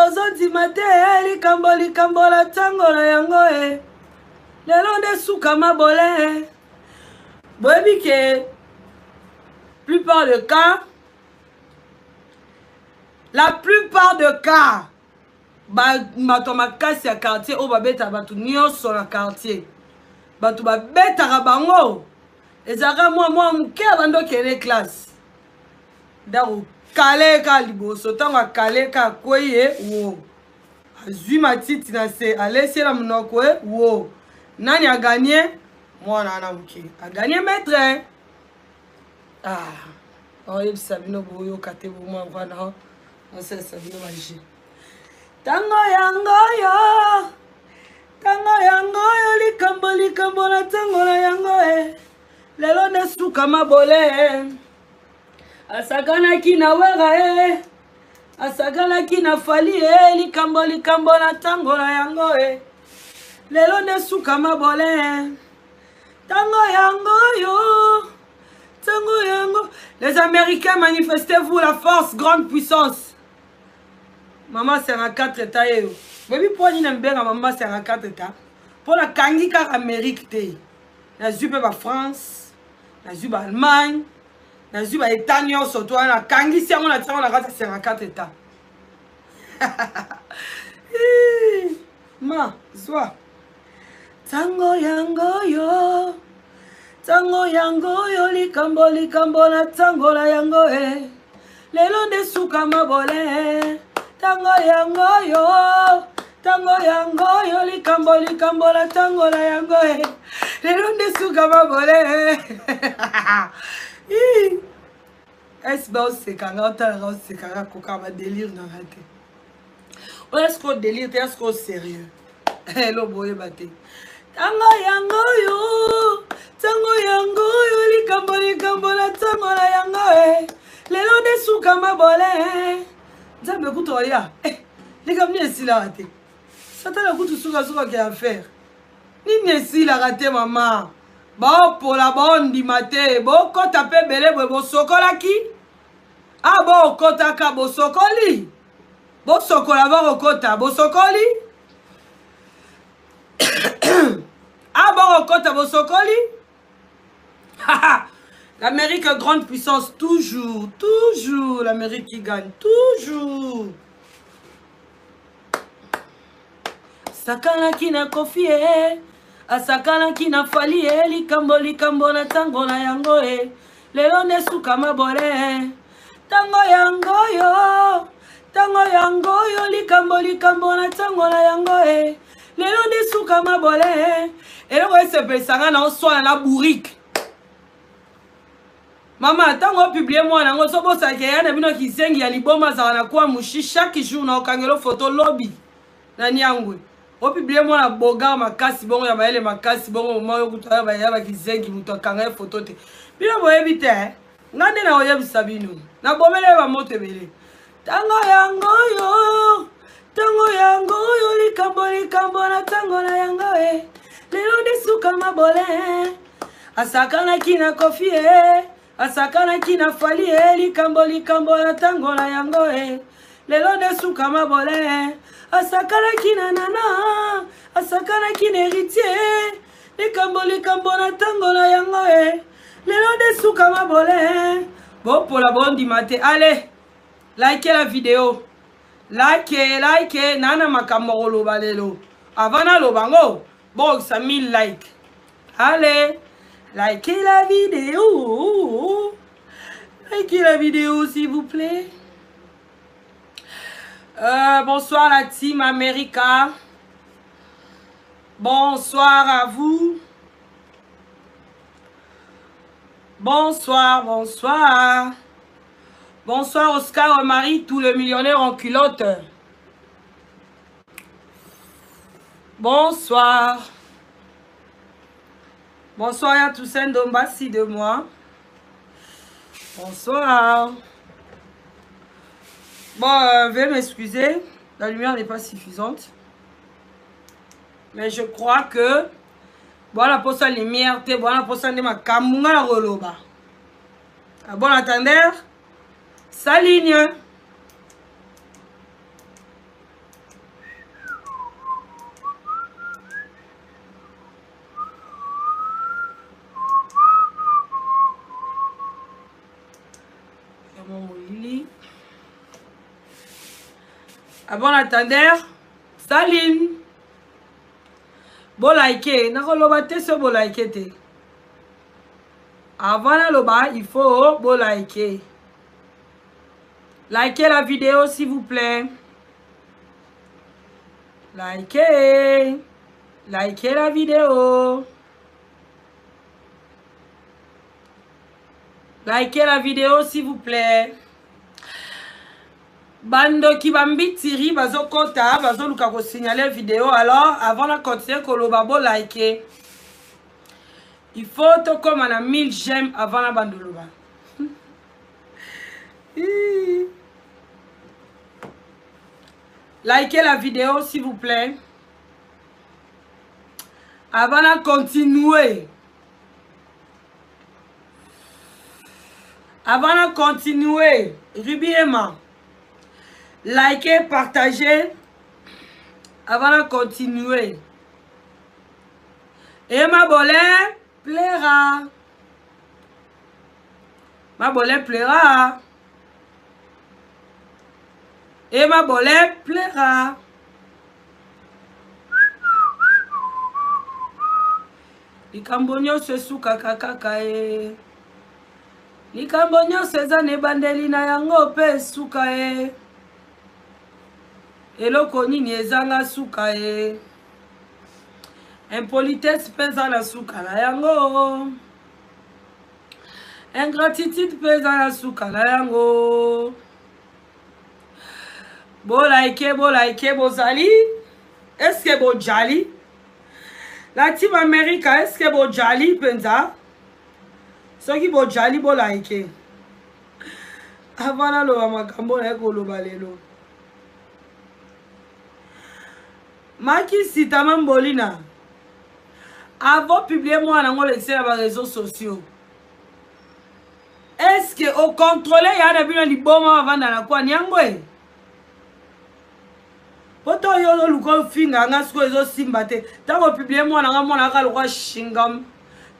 Bozondima te eh, likambo likambo na ntango na yango e eh. Lelo nde suka mabole eh. Boyebi ke plupart de cas, la plupart de cas, bato ya makasi ya quartier oyo babetaka bato nyonso na quartier, bato babetaka bango ezalaka mwa mwa moke abandi okende classe, ndako kaleka liboso. Ntango akaleka, akwei ye wo, azwi matiti na se, alesi ye na monoko ye wo. Nani aganye? Mwana wana moke aganye maître. Ah, oyebisa bino boyoka te, bomwa wana osalisa bino baje. Ntango yango oyo, ntango yango oyo, likambo likambo na ntango na yango e, lelo nde suka mabole. Asakanaki na Wera e, asakanaki na Fali e, likambo likambo na ntango na yango e, lelo nde suka mabole. Ntango yango oyo, ntango yango. Les Américains, manifestez-vous, la force, grande puissance. Mama 54 eta yeyo. Boyebi mpo nini na mama 54 eta? Mpo nakangi kaka Amérique te, nazwi mpe baFrance, nazwi baAllemagne, nazwi baeta nyonso to wana, nakangisi yango, natiango na kati ya 54 eta. Ma zwa ntango yango yo, ntango yango oyo, likambo likambo na ntango na yango e, lelo nde suka mabole. Ntango yango oyo, ntango yango oyo, likambo likambo na ntango na yango e, lelo nde suka mabole. Esi baosekanga, otalaka, osekanga, koka badelire nanga te. Oyo eske odelire te, eske osérieux? Elo boyeba te. Ntango yango oyo, ntango yango oyo, likambo likambo na ntango na yango e, lelo nde suka mabole. Nzambe kutu oya eh, likambo nini esilaka te? Satana kutu sukasuka ke affaire nini esilaka te? Mama, baopola, baondima te, bokɔta mpe ebele boye, bosokolaki a bookɔtaka, bosokoli, bosokola, bakokɔta, bosokoli a bokokɔta, bosokoli. L'Amérique, grande puissance, toujours, toujours l'Amérique qui gagne, toujours. Sakanaki na Kofi e, asakanaki na Fali e, likambo likambo na ntango na yango e, lelo nde suka mabole. Ntango yango oyo, ntango yango oyo, likambo likambo na ntango na yango e, lelo nde suka mabole. Eloko esepelisanga na oswana na bourrique. Mama, ntango opublie mwana yango, ozobosaka eya na bino kizengi ya liboma azala na kwa mushi chaque jour na okangelo foto lobi na niangwe. Opublie mwana bogar makasi bongo, ya mayele makasi bongo, moma oyo kutu ya bakizengi, moto akanga ye foto te. Bino boyebi te, eh? Nga nde nakoyebisa bino, nabomela ye bamoto ebele. Ntango yango oyo, ntango yango oyo, likambo likambo na ntango na yango e, lelo nde suka mabole. Asakanaki na Kofi e, asakanaki na Fali e, likambo likambo na ntango na yango e, lelo nde suka mabole. Asakanaki na Nana, asakanaki na Héritier, likambo likambo na ntango na yango e, lelo nde suka mabole. Bopola, bondima te. Allez, like la vidéo, like, like. Nana makambo koloba lelo, avant naloba ngo, bokokisa 1000 like. Allez, likez la vidéo, likez la vidéo, s'il vous plaît. Bonsoir la team America, bonsoir à vous. Bonsoir, bonsoir. Bonsoir Oscar Marie, tout le millionnaire en culotte. Bonsoir. Bonsoir à Toussaint Dombassi de moi. Bonsoir. Bon, veuillez m'excuser, la lumière n'est pas suffisante. Mais je crois que voilà pour sa lumière, te voilà pour ça makambo nga na koloba. À bon entendeur, s'aligne. À bon attendeur, Saline. Bolike, nakoloba te so bolike te. Avant naloba, il faut bolike. Likez la vidéo s'il vous plaît. Likez. Likez la vidéo. Likez la vidéo s'il vous plaît. Bandoki bambitiri bazokota bazoluka kosignaler vidéo alors avant na continuer koloba bo liker. Il faut tokóma na 1000 j'aime avant na bandoloba. Likez la vidéo s'il vous plaît. Avant de continuer. Avant de continuer, Ruby Emma, likez, partagez. Avant de continuer. Emma Bolin plaira. Ma Bolin plaira. Emma Bolin plaira. Likambo nyonso esukaka kaka e. Likambo nyonso eza na ebandeli na yango mpe esuka e. Eloko nini ezanga suka e. Impolitesse mpe eza na suka na yango. Ingratitude mpe eza na suka na yango. Bolike, bolike, bozali. Eske bojali? La team America, eske bojali mpenza? Soki bojali, bolike. Avant naloba makambo naye koloba lelo. Maki Sitama Mbolina. Avant publier moi nango lekisi na ba réseaux sociaux. Est-ce que au contrôler ya na bino liboma avanda na kwa nyango e? Poto yo oluka ofinga nga sikoyo ezosimba te. Ntango opublie mwana nga mwana kaka lokwa shingam.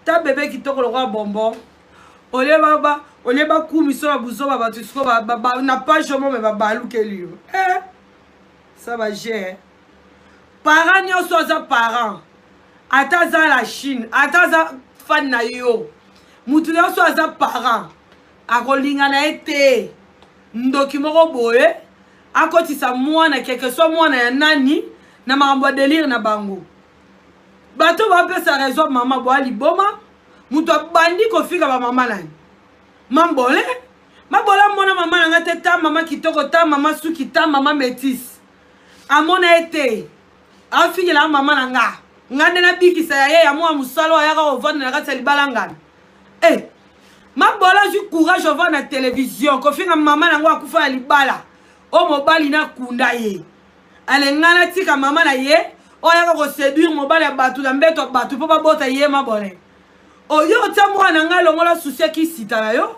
Ta bebe kitoko lokwa bonbon. Olie baba, olie bakumiso na buzoba bato sikoyo ba, ba, na page omo me babalukeli yo. Eh! Ça va j'ai. Parent nyonso aza parent. Ata aza la Chine, ata aza fan na yo. Mutu nyonso aza parent. Akolinga na ye te. Ndoki moko boye akotisa mwana quelque soit mwana ya nani na makambo ya délire na bango. Bato bapesa raison mama boa liboma, mutu abandi kofika ba mama nani. Mambole, mabola mona mama na nga te ta mama kitoko ta mama suki ta mama métisse. Amona ye te. Afikela mama na nga. Nga nde nabikisa ya ye ya mwa mosala oyo ayaka kovanda na kati ya libala ngana. Eh, mabola azwi courage ovanda na télévision kofinga mama na yango akufa ya libala. O mobali na kunda ye. Ale nga natika mama na ye oyo ayaka koséduire mobali ya bato na mbeto ya bato mpo babota ye mabole. Oyo otia mwana ngai longola susi ya kisita na yo.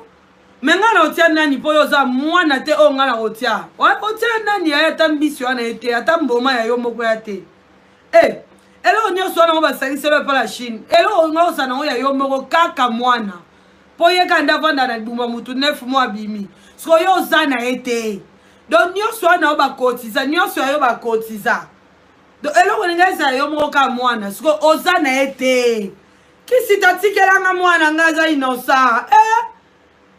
Me ngai na otia nani mpo yo oza mwana te oyo ngai na kotia. Otia nani ya ata mbisi wana ye te, ata mboma ya yo moko ya te. Eh, eloko nyonso wana ngo basangiseli epa la Chine. Eloko ngai osala nango ya yo moko kaka mwana. Mpo ye kaka nde avanda na libuma mutu 9 mois abimi. Sikoyo yo oza na ye te. Donc nyonso wana yo bakotiza, nyonso ya yo bakotiza. Donc eloko ninga ezala yo moko kaka mwana. Sikoyo oza na ye te. Kisi tatikelanga mwana nga aza innocent. Eh!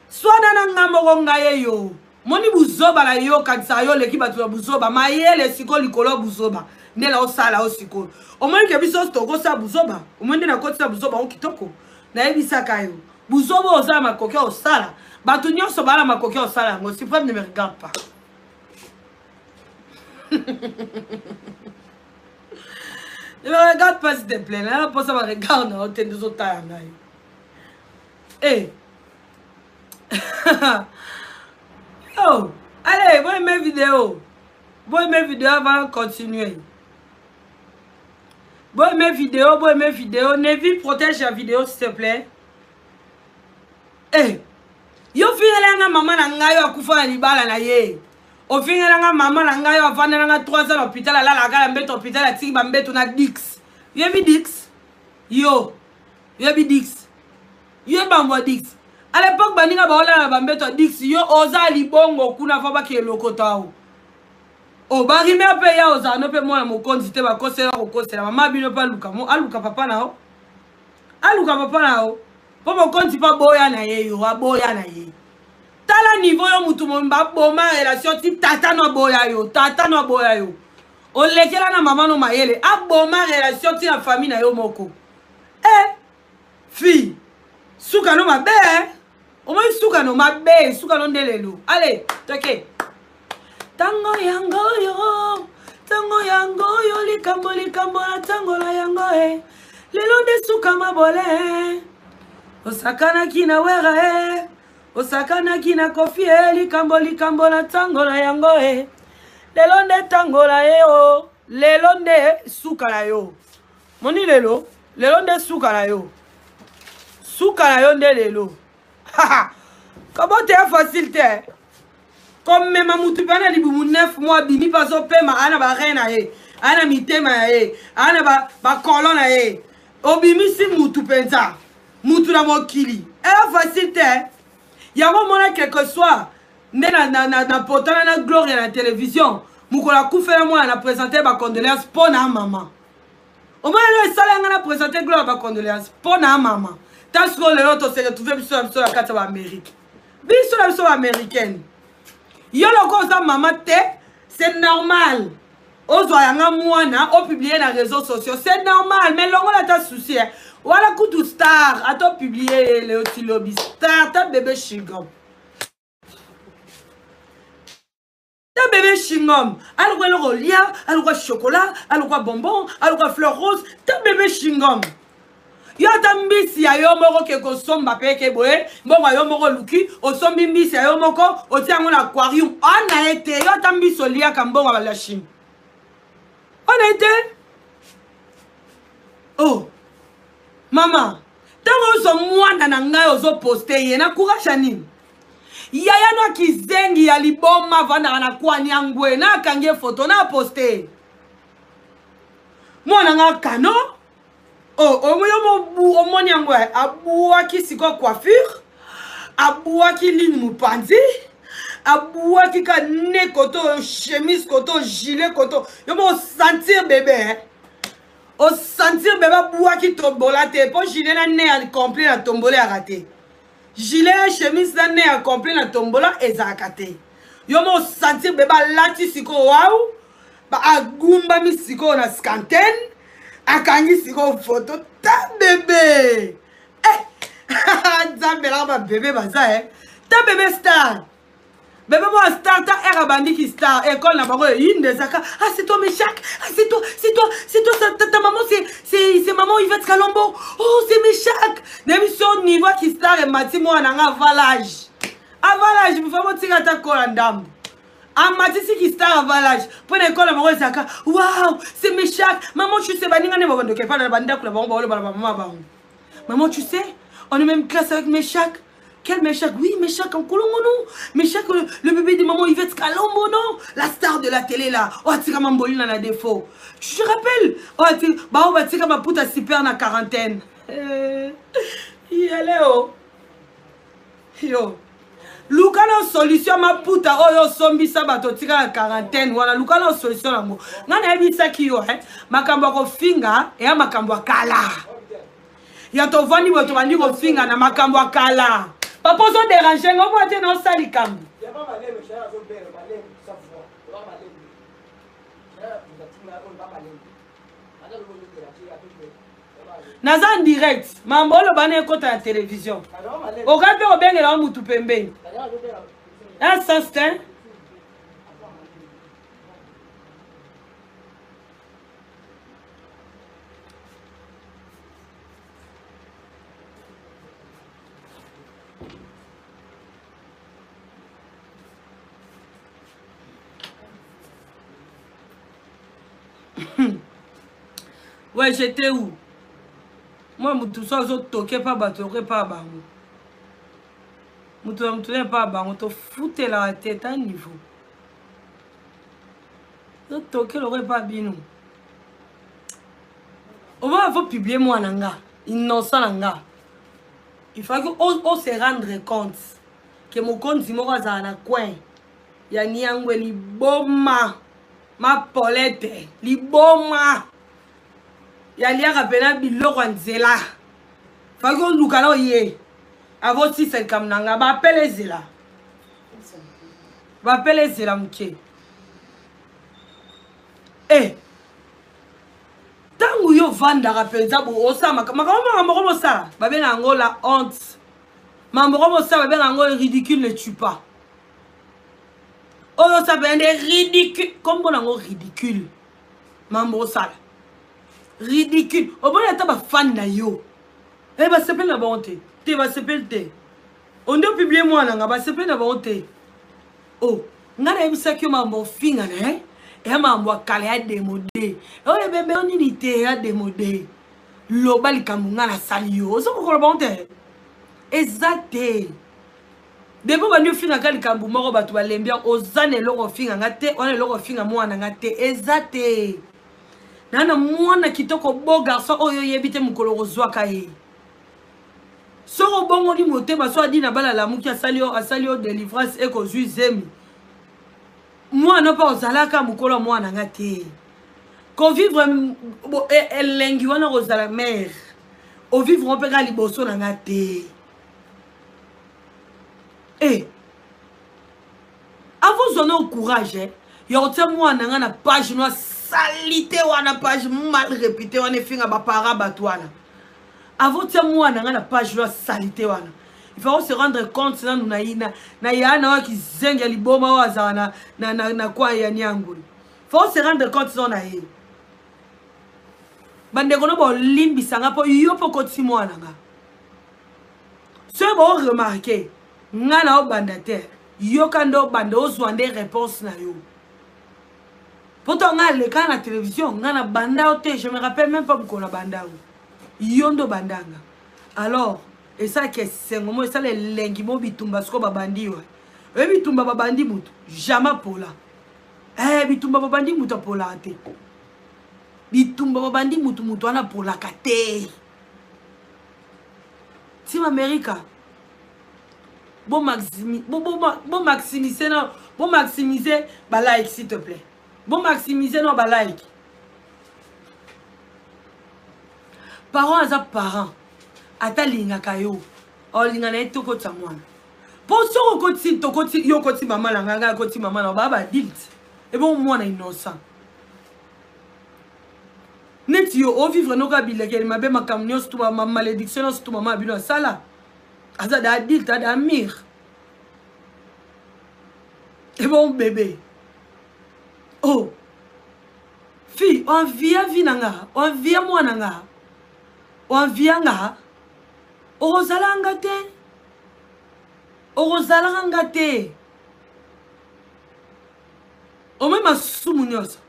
Swana na nga moko nga ye yo. Moni buzoba na yo kanisa yo leki bato ya buzoba mayele siko likolo ya buzoba nde na osala yo sikoyo. Omoni ke biso tokosala buzoba, omoni nde nakotisa buzoba ngo kitoko. Nayebisaka yo buzoba oza na makoki ya kosala, bato nyonso baa na makoki ya kosala yango. Suprême ne me regarde pas. Ne me regarde pas s'il te plaît. Na posa ba regarde na yo te nde ozotala ngai. Eh. Oh, allez, bon aimer vidéo. Bon aimer vidéo avant de continuer. Bon aimer vidéo, bon aimer vidéo. Neville, protège la vidéo s'il te plaît. Eh. Yo fingela nga mama na ngai yo akufa na libala na ye. Ofingela nga mama na ngai yo avandela nga 3 ans na hôpital alalaka na mbeto hôpital atiki ba mbeto na Dix. Yebi Dix? Yo. Yebi Dix? Yo bambo Dix. À l'époque baninga baolala na bambeto ya Dix, yo oza libongo kuna fa bakele lokota o. O oh, barime mpe ya ozala no mpe mwana mokonzi te bakosela kokosela mama bino mpe aluka mo aluka papa na yo aluka papa na yo mpo mokonzi mpe aboya na ye yo aboya na ye tala niveau yo motu mobimba aboma relation ti tata no aboya yo tata no aboya yo olekela na mama no mayele aboma relation ti na famille na yo moko e eh, fille suka no mabe eh? omoni suka no mabe suka no nde lelo ale toke ntango yango oyo ntango yango oyo likambo likambo na ntango na yango e lelo nde suka mabole osakanaki na wera e osakanaki na kofi e likambo likambo na ntango na yango e lelo nde ntango na ye o lelo nde suka na yo moni lelo lelo nde suka na yo suka na yo nde lelo kabote ya facile te komema mutu mpe na libumu 9 mois abimi mpe azopema aya na barein na ye aya na mitema ya ye aya na bakolon na ye obimisi mutu mpenza mutu na mokili eya facile te yango omona quelque soit nde na, na, na, na potana na gloria na télévision mokolo akufela mwana na présente bacondoléance mpo na mama omona lelo esala nga na présente gloria bacondoléance mpo na mama ta sikoyo lelo tose retrouve biso na biso na kati ya baamérique biso na biso baaméricaine yo loko oza mama te c'est normal ozwa yanga mwana opublie na réseau sociaux c'est normal mais longola ata souci eh. wana kutu star ata opublie ye leo ti lobi star ta bebe shigom ta bebe shingom alokwa eloko olia alokwa chocolat alokwa bonbon alokwa fleur rose ta bebe shingom yo ata mbisi ya yo moko ke kosomba mpe ke boye mbongo ya yo moko oluki osombi mbisi ya yo moko otia yango na aquarium ana ye te yo ata mbisi oliaka mbongo ya balashine ana ye te oh mama ntango ozwa mwana na ngai ozoposte ye na courage ya nini yaya no kizengi ya liboma avandaka na kwani ya ngwe na akangi ye foto na aposte mwana nga kano oh, oh, yo mobu omoni yango eh, abuaki sikoyo coiffure abuaki ligne mopanzi abuaki ka ne koto chemise koto gilet koto yo moko sentir bebe eh. osentir bebe abuaki tombola te mpo gilet na ne ya complet na tombola yaka te gilet ya chemise na ne ya complet na tombola ezalaka te yo moko sentir bebe alati sikoyo wau agumbami sikoyo na scantene akangi sikoyo foto ta bebe eh! nzambe laka babebe baza e ta bebe star bebe mwa star ta ere abandiki star ekole na bango eyinde ezaka ah c'est toi meshak ah c'est toi c'est toi c'est toi ta, ta maman c'est c'est c'est maman Yvette Kalombo oh c'est meshak nayebi so niveau ki star emati mwana nga avalage avalage mofa botika ata kola ndambo amatisi ki star avalage mpo na ekole na bango ezalaka wow c'est meshak maman tu sais baninga nde babandoki epai na bandako na bango baoloba na bamama bango maman tu sais on est même classe avec meshak Quel Meshak Oui, Meshak en Colombo, non Meshak, le, le bébé de maman Yvette Kalombo, non La star de la télé, là. Oh, Atira Mambolina, la défaut. Tu te rappelles Oh, Atira, bah, oh, Atira Maputa super na quarantaine. Euh, yele, oh. Yo. luka na solution maputa oyo osombisa bato otika na quarantaine wana luka na solution yango ngai nayebisaki yo eh, makambo ya kofinga eya makambo ya kala ya tovandi boye tobandi kofinga na makambo ya kala papa ozo derange nga omona te naosala likambo naza en direct mambo oloba na ekota na télévision okoki mpe kobengela wa mutu pembeni un sens te ouais j'étais où moi motu so azotoke mpa bato yoke mpa bango moto na moto na epa bango tofutelaka te ta niveau totoke loko epa bino omona fo publie mwana nga innocent na nga il fallait o se rendre compte ke mokonzi moko azala na coin ya niangwe liboma. Mapolete liboma yaliaka mpena biloko ya nzela faki oluka na oye avosisa likambo na nga bapele ezela bapele ezela moke e eh. ntango yo ovandaka mpenza osala makambo makambo moko bosala babenga yango la honte makambo moko bosala babenga yango ridicule ne tue pas oyo osala mpenza nde ridicule nkombo na yango ridicule mambo osala ridicule omoni ata bafani na yo e eh, basepeli na bango te te basepeli te onde opublie mwana nga basepeli na bango te o oh, ngai nayebisaki yo mambo ofinga na ye eya mambo ya kala ya demode oyo ebembe yo nini te ya demode loba likambo ngai nasali yo ozo kokoloba bango te eza te depuis obandi ofingaka likambo moko bato balembi yango oza na eloko ofinga nga te wana eloko ofinga mwana nga te eza te naa na mwana kitoko beau garçon oyo oyebi te mokolo okozwaka ye soki obongoli motema so adi na bala alamuki asali yo asali yo délivrance ekozwi zemi mwana mpe ozalaka mokolo ya mwana nga te kovivre e, elengi wana kozala mare ovivre mpe kaka liboso na nga te e avozwa no courage eh? ya kotia mwana nga na page no salite wana page mal répété wana efinga baparent bato wana avotia mwana nga na page no salite wana il faut se rendre compte nanu na na, na ya na oyo kizengi ya liboma oyo azala na, na, na, na kwa ya niangulu faut se rendre compte no na ye bandeko no bolimbisa nga mpo yo mpo okotisi mwana nga soki boremarke nga na obanda te yoka nde obanda ozwa nde réponse na yo poto nga aleka na télévision nga na banda yo te je me rappelle même pas mokolo na banda yo yo nde obanda nga alors esalaka esengo mo esala elengi mo bitumba sikoyo babandi yo oye bitumba babandi motu jamais apola eh, bitumba babandi motu apolaka te bitumba babandi motu motu wana apolaka te Team America bo maximi bo bo bo maximiser na bo maximiser ba like s'il te plaît bo maximiser na ba like parent aza parent ata alingaka yo olinga na ye te okotisa mwana mpo soki okotisi tokoti yo okoti mama na ngai ngai akoti mama na baa baadulte ebongo mwana innocent neti yo ovivre noka bilekeli mabe makambo nyonso tu malédiction nyonso tu mama ya bino asala aza da adulte ada mire ebon bebe oh fille oenvia vi na nga oenvia mwana nga oenvia nga okozala nga te okozalaka nga te omoi masumu nyonso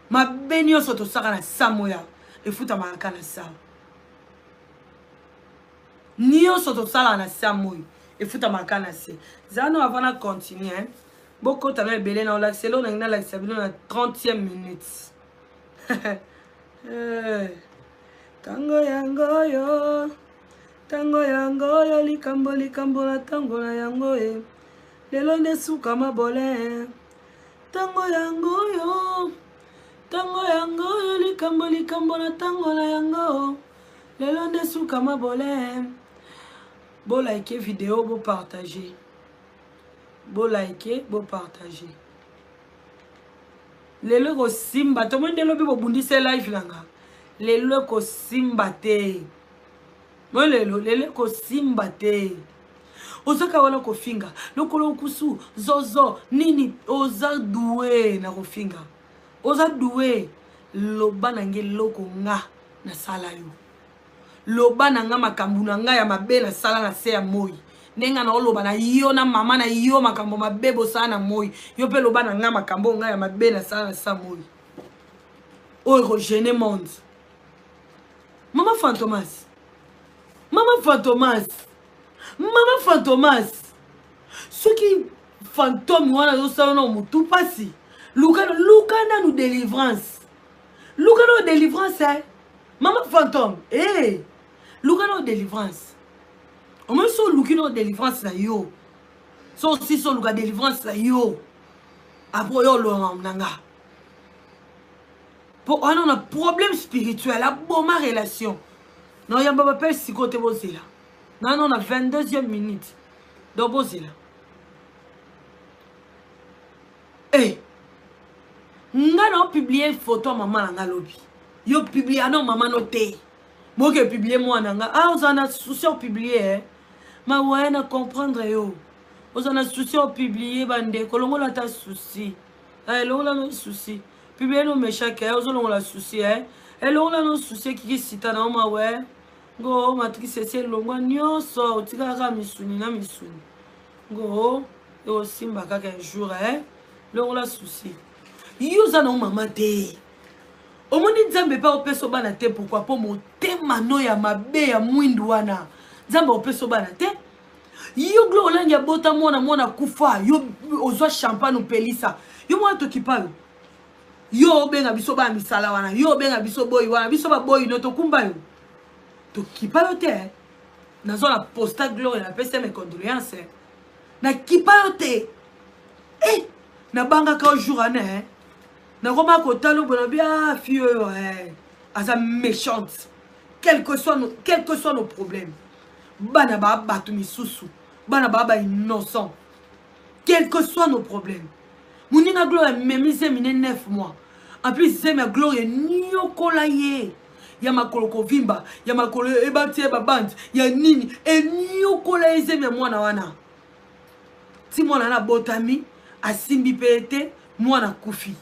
mabe nyonso tosaka na samoya efutamaka kaka na sawa nyonso tosalaka na se ya moi efutamaka kaka na se zala no avant na continue hein? bokota na ebele na olakisa eloko nangi nalakisa bino na 30e minute eh, ntango yango oyo ntango yango oyo likambo likambo na ntango na yango e lelo nde suka mabole Tango yango oyo, tango yango oyo, likambo likambo na tango na yango, lelo nde suka mabole. Bo like video, bo partager. Bo like, bo partager. Lelo ekosimba te, omoni nde lobi bobundisi live na nga. Lelo ekosimba te. Moi lelo, lelo ekosimba te. ozaka wana kofinga lokolo okusu zozo nini oza doue na kofinga oza doue loba na nge eloko nga nasala yo loba na nga makambo na nga ya mabe nasala na se ya moi ndenge nga naoloba na yo na mama na yo makambo mabe bosala na moi yo mpe loba na nga makambo nga ya mabe nasala na se ya moi oyo ekogene monde mama fantomas mama fantomas mama fantomas soki fantome wana azosala na motu mpasi luka luka nanu délivrance luka nanu délivrance eh? mama fantome hey. Eh, luka nanu délivrance omoni so oluki nanu délivrance na yo so osisi oluka délivrance na yo apres oyo olonga na nga. Mpo wana na problème spirituel aboma relation. Na oyamba bapele sikoyo te bozela. Nano na 22e minute. Donc bozela. Eh! Nga na publier photo ya mama na nga lobi. Yo publier ano mama no te. Boke publier mwana nga. Ah oza na souci ya publier eh. Ma ouais na comprendre yo. Oza na souci ya publier bandeko longola ata souci. Eh longola no souci. Publier no meshake eh ozo longola souci eh. Eh longola no souci kiki sita na ma ouais. Ngo matrix esi elongwa nyonso otikala kaka misuni na misuni. Ngo ekosimba kaka un jour eh. Longola souci. Yo oza na mama te. Omoni Nzambe pe opesa bana te pourquoi? Po motema no ya mabe ya mwindu wana. Nzambe opesa bana te. Yo Glo Olangi abota mwana mwana kufa yo ozwa champagne opelisa. Yo mwana tokipa yo. Yo obenga biso bana misala wana, yo obenga biso boyi wana, biso ba boyi no tokumba yo. Tokipa yo te. Nazwa na posta Gloria napesi mes condoléances. Nakipa yo te. Eh, nabangaka yo jour wana eh. Nakoma kotala boye nabi ah fille oyo eh, aza méchante. Quel que soit nos, quel que soit nos problèmes. Bana ba bato misusu, bana ba ba innocent. Quel que soit nos problèmes. Moninga Gloria amemi zemi ne 9 mois. En plus zemi ya Gloria nyokola ye. Ya makolo kovimba, ya makolo ebati ye babandi, ya nini enyokola ye zemi ya mwana wana. Ti mwana wana abotami, asimbi pe ye te, mwana akufi.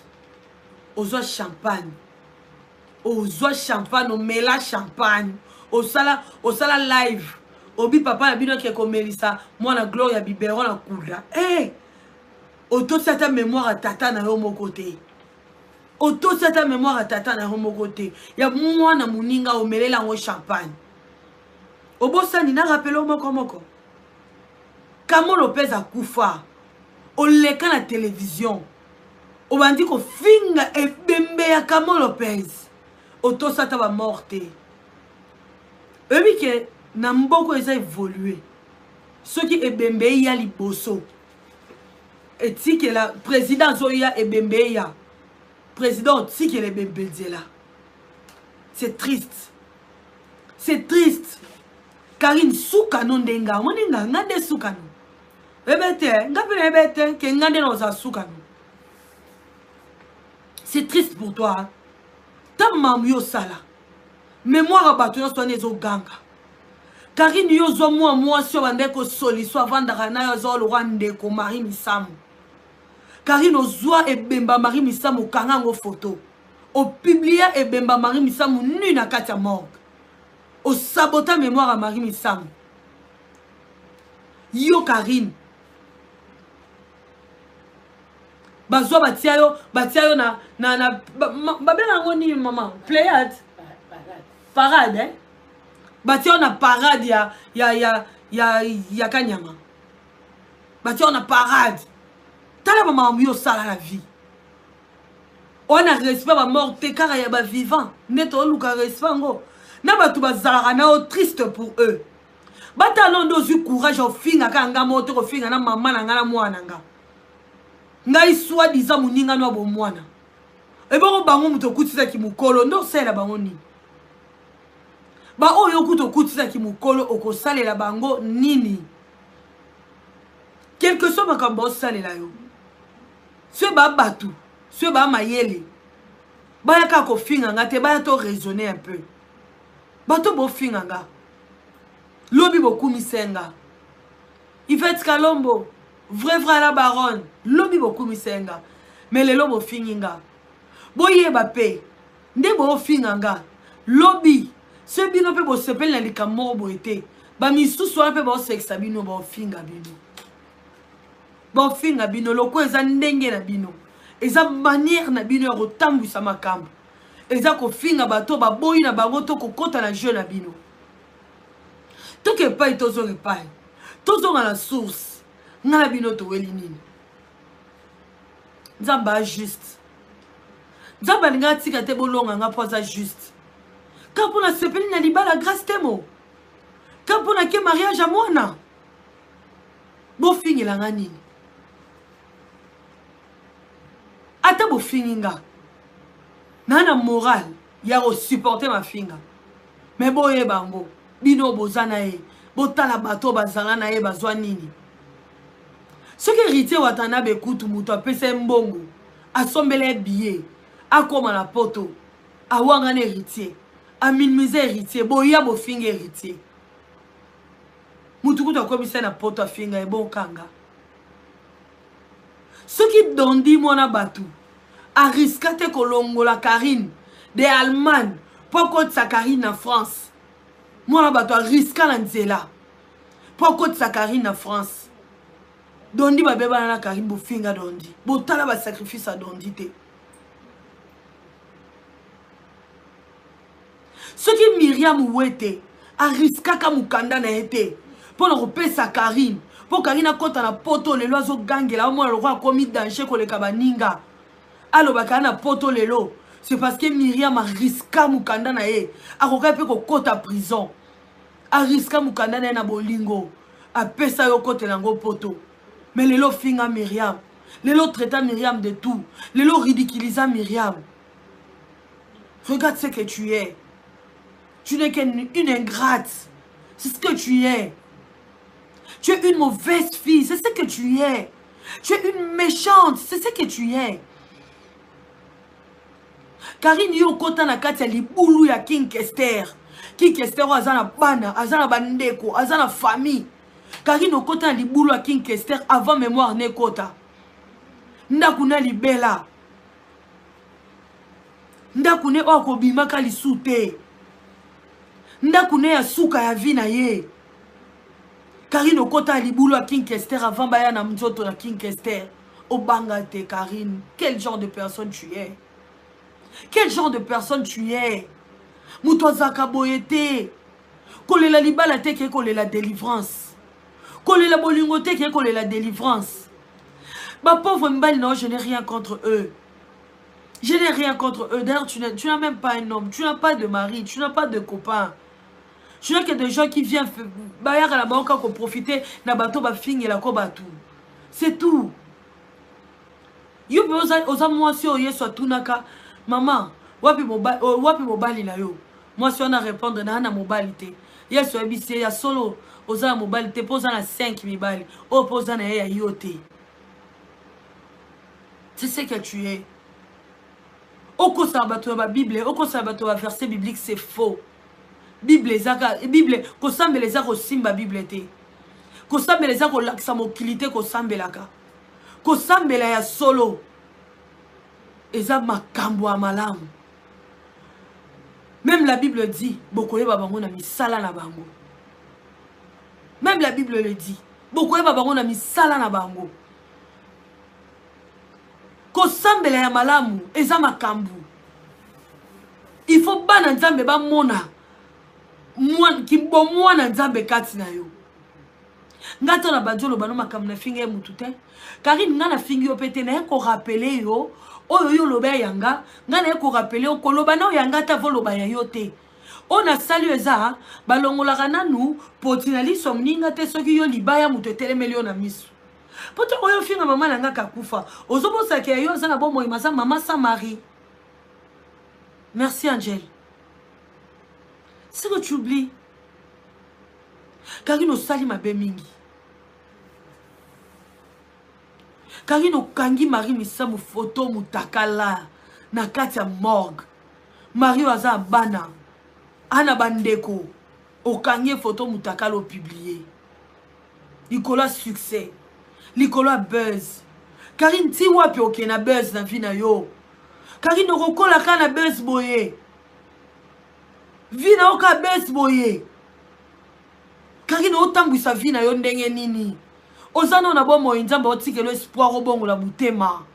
Ozwa champagne. Ozwa champagne, omela champagne. Osala osala live. Obi papa na bino ake komelisa mwana Gloria biberon na kula. Eh! Hey! Otosi ata mémoire ya tata na yo moko te. Otosi ata mémoire ya tata na yo moko te. Ya mwana moninga omelela yango champagne. Obosani na rappelo moko moko. Kamo Lopez akufa. Oleka na télévision. Obandi kofinga ebembe ya Kamo Lopez. Otosi ata ba mort te. Oyebi ke na mboko eza évoluer. Soki ebembe eya liboso. Etikela président azoya ebembe eya. Président otikela ebembe nzela. C'est triste. C'est triste. Karine suka no nde nga omoni nga nga nde suka no. Ebe te nga mpe nayebe te ke nga nde nakozala suka no. C'est triste pour toi. Ta mamu yo osala. Mémoire ya bato nyonso wana ezoganga. Karine yo ozwa mwa mwasi oyo bandaki kosoliso avandaka nayo azwa lokwa ndeko Marie Misamu. Karine ozwa ebemba Marie Misamu okanga yango photo. Opublia ebemba Marie Misamu nu na kati ya morgue. Osabota mémoire ya Marie Misamu. Yo Karine bazwa batia yo batia yo na na na babenga yango nini mama pléiade parade eh? Batia yo na parade ya ya ya ya ya kanyama. Batia yo na parade. Tala ba makambo yo osala na vie. Oyo na respect ba mort te kaka ya ba vivant nde toluka respect yango na bato bazalaka na yo triste pour eux. Batala nde ozwi courage ofinga kaka nga moko te kofinga na mama na nga na mwana na nga. Ngai soit disant moninga no ya bomwana. Ebongo bango moto okutisaki mokolo nde osalela bango nini? Ba oyo okuta okutisaki mokolo okosalela bango nini? Quelque soit makambo osalela yo. Soki ba bato, soki ba mayele, baya kaka kofinga nga te, baya to raisonner un peu. Bato bofinga nga. Lobi bokumisa nga. Yvette Kalombo, vrai vrai la baronne, lobi bokumisa nga. Mais lelo bofingi nga. Boyeba pe nde bofinga nga. Lobi soki bino pe bosepeli na likambo moko boye te, ba misusu wana pe baosekisa bino, baofinga bino. Baofinga bino lokola eza ndenge na bino. Eza manière na bino ya kotambwisa makambo. Eza kofinga bato baboyi na bango to kokota na jeu na bino. Toke epai tozonga epai. Tozonga na source. Nga na bino toweli nini? Nzambe a juste. Nzambe alinga atika te bolonga nga po aza juste. Ka mpo nasepeli na libala grâce temo. Ka mpo nake mariage ya mwana. Bofingela nga nini? Ata bofingi nga. Naa na moral ya kosupporte mafinga. Me boyeba yango bino boza na ye botala bato bazala na ye bazwa nini. Soki Héritier Watanabe kutu moto apesa ye mbongo asombela ye billet akoma na poto awangana Héritier aminimize Héritier boya bofinga Héritier motu kutu akomisa ye na poto afinga ye bokanga. Soki Dondi mwana bato ariska te kolongola Karine de Allemagne mpo akotisa Karine na France, mwana bato ariska na nzela mpo akotisa Karine na France. Dondi babebana na Karine, bofinga Dondi, botala basacrifice ya Dondi te. Soki Miriam Wete ariskaka mokanda na ye te mpo na kopesa Karine, mpo Karine akɔta na poto lelo azogangela omona lokola akomi danger koleka baninga, alobaka na poto lelo c'est parce que Miriam ariska mokanda na ye, akokaki mpe kokɔta prison, ariska mokanda na ye na bolingo apesa yo okotela yango poto. Mais lelo finga Miriam, lelo traita Miriam de tout, lelo ridiculisa Miriam. Regarde ce que tu es. Tu n'es qu'une ingrate. C'est ce que tu es. Tu es une mauvaise fille. C'est ce que tu es. Tu es une méchante. C'est ce que tu es. Karine yo kota na kati ya libulu ya King Kester. King Kester oyo aza na bana, aza na bandeko, aza na famille. Karine okota na libulu ya King Kester avant mémoire ne kota. Ndaku na libela. Ndako ne oyo akobimaka lisu te. Ndako ne ya suka ya vie na ye. Karine okota ya libulu ya King Kester avant baya na nzoto na King Kester. Obanga te Karine, quel genre de personne tu es? Quel genre de personne tu es? Moto azalaka boye te. Kolela libala te ke kolela délivrance. Kolela bolingo te ke kolela délivrance. Ba pauvre mibali na yo, je n'ai rien contre eux. Je n'ai rien contre eux. D'ailleurs, tu n'as même pas un homme. Tu n'as pas de mari. Tu n'as pas de copain. Tu n'as que des gens qui viennent bayaka na bango kaka profiter na bato bafingela ko bato. C'est tout. Yo mpe oza mwasi oyo Yesu atunaka mama wapi mobali, wapi mobali na yo? Mwasi wana répondre na na mobali te. Yesu ayebisi ye ya solo oza na mobali te mpo oza na 5 mibali oyo mpo oza na ye ya yo te. C'est ce que tu es. Okosaka bato ya ba Bible, okosaka bato ya ba verset biblique, c'est faux. Bible ezaka Bible kosambela eza kosimba Bible te. Kosambela eza kolakisa mokili te kosambelaka. Kosambela ya solo eza makambo ya malamu. Même la Bible dit bokoyeba bango na misala na bango. Même la Bible le dit bokoyeba bango na misala na bango. Kosambela ya malamu eza makambo. Il faut bana Nzambe bamona kibomwana Nzambe kati na yo. Nga to na bandi oloba no makambo na finga ye mutu te. Karine nga na fingi yo pe te, naye ko rappeler yo oyo yo oloba ya nga, nga naye ko rappeler yo koloba na ya nga ta voloba ya yo te. Oyo nasali yo eza balongolaka nanu poti na liso moninga te soki yo libaya moto etelemeli yo na miso. Po to oyo finga mama na nga kakufa, ozobosaka ya yo aza na bomoi maza mama sans mari. Merci Angel. Ce que tu oublies, Karine osali mabe mingi. Karine okangi Marie Misamu photo mutakala na kati ya morgue. Marie oyo aza na bana, ana bandeko, okangi ye photo mutakala opublier. Likolo ya succès, likolo ya buzz. Karine ti wapi okende na buzz na vie na yo? Karine okokola kaka na buzz boye. Vie na yo kaka buzz boye. Karine otambwisa vie na yo ndenge nini? Oza nano na bomoi, Nzambe otikelo espoir obongola motema.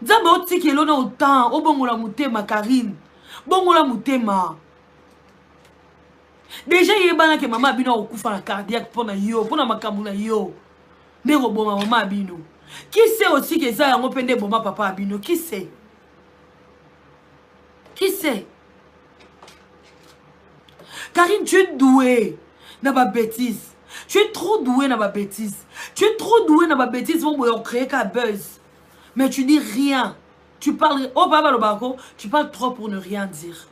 Nzambe otikelo na autant obongola motema Karine. Bongola motema. Déjà yebana ke mama bino akokufa na cardiaque pona yo, pona makambo na yo. Nde koboma mama bino. Qui sait aussi que eza yango pe nde boma papa bino? Qui sait? Qui sait? Karine, tu es douée na ba bêtises. Tu es trop douée na ba bêtises. Tu es trop douée na ba bêtises. Bon, boyo créer ka buzz. Mais tu dis rien. Tu parles, oh baba lobako, tu parles trop pour ne rien dire.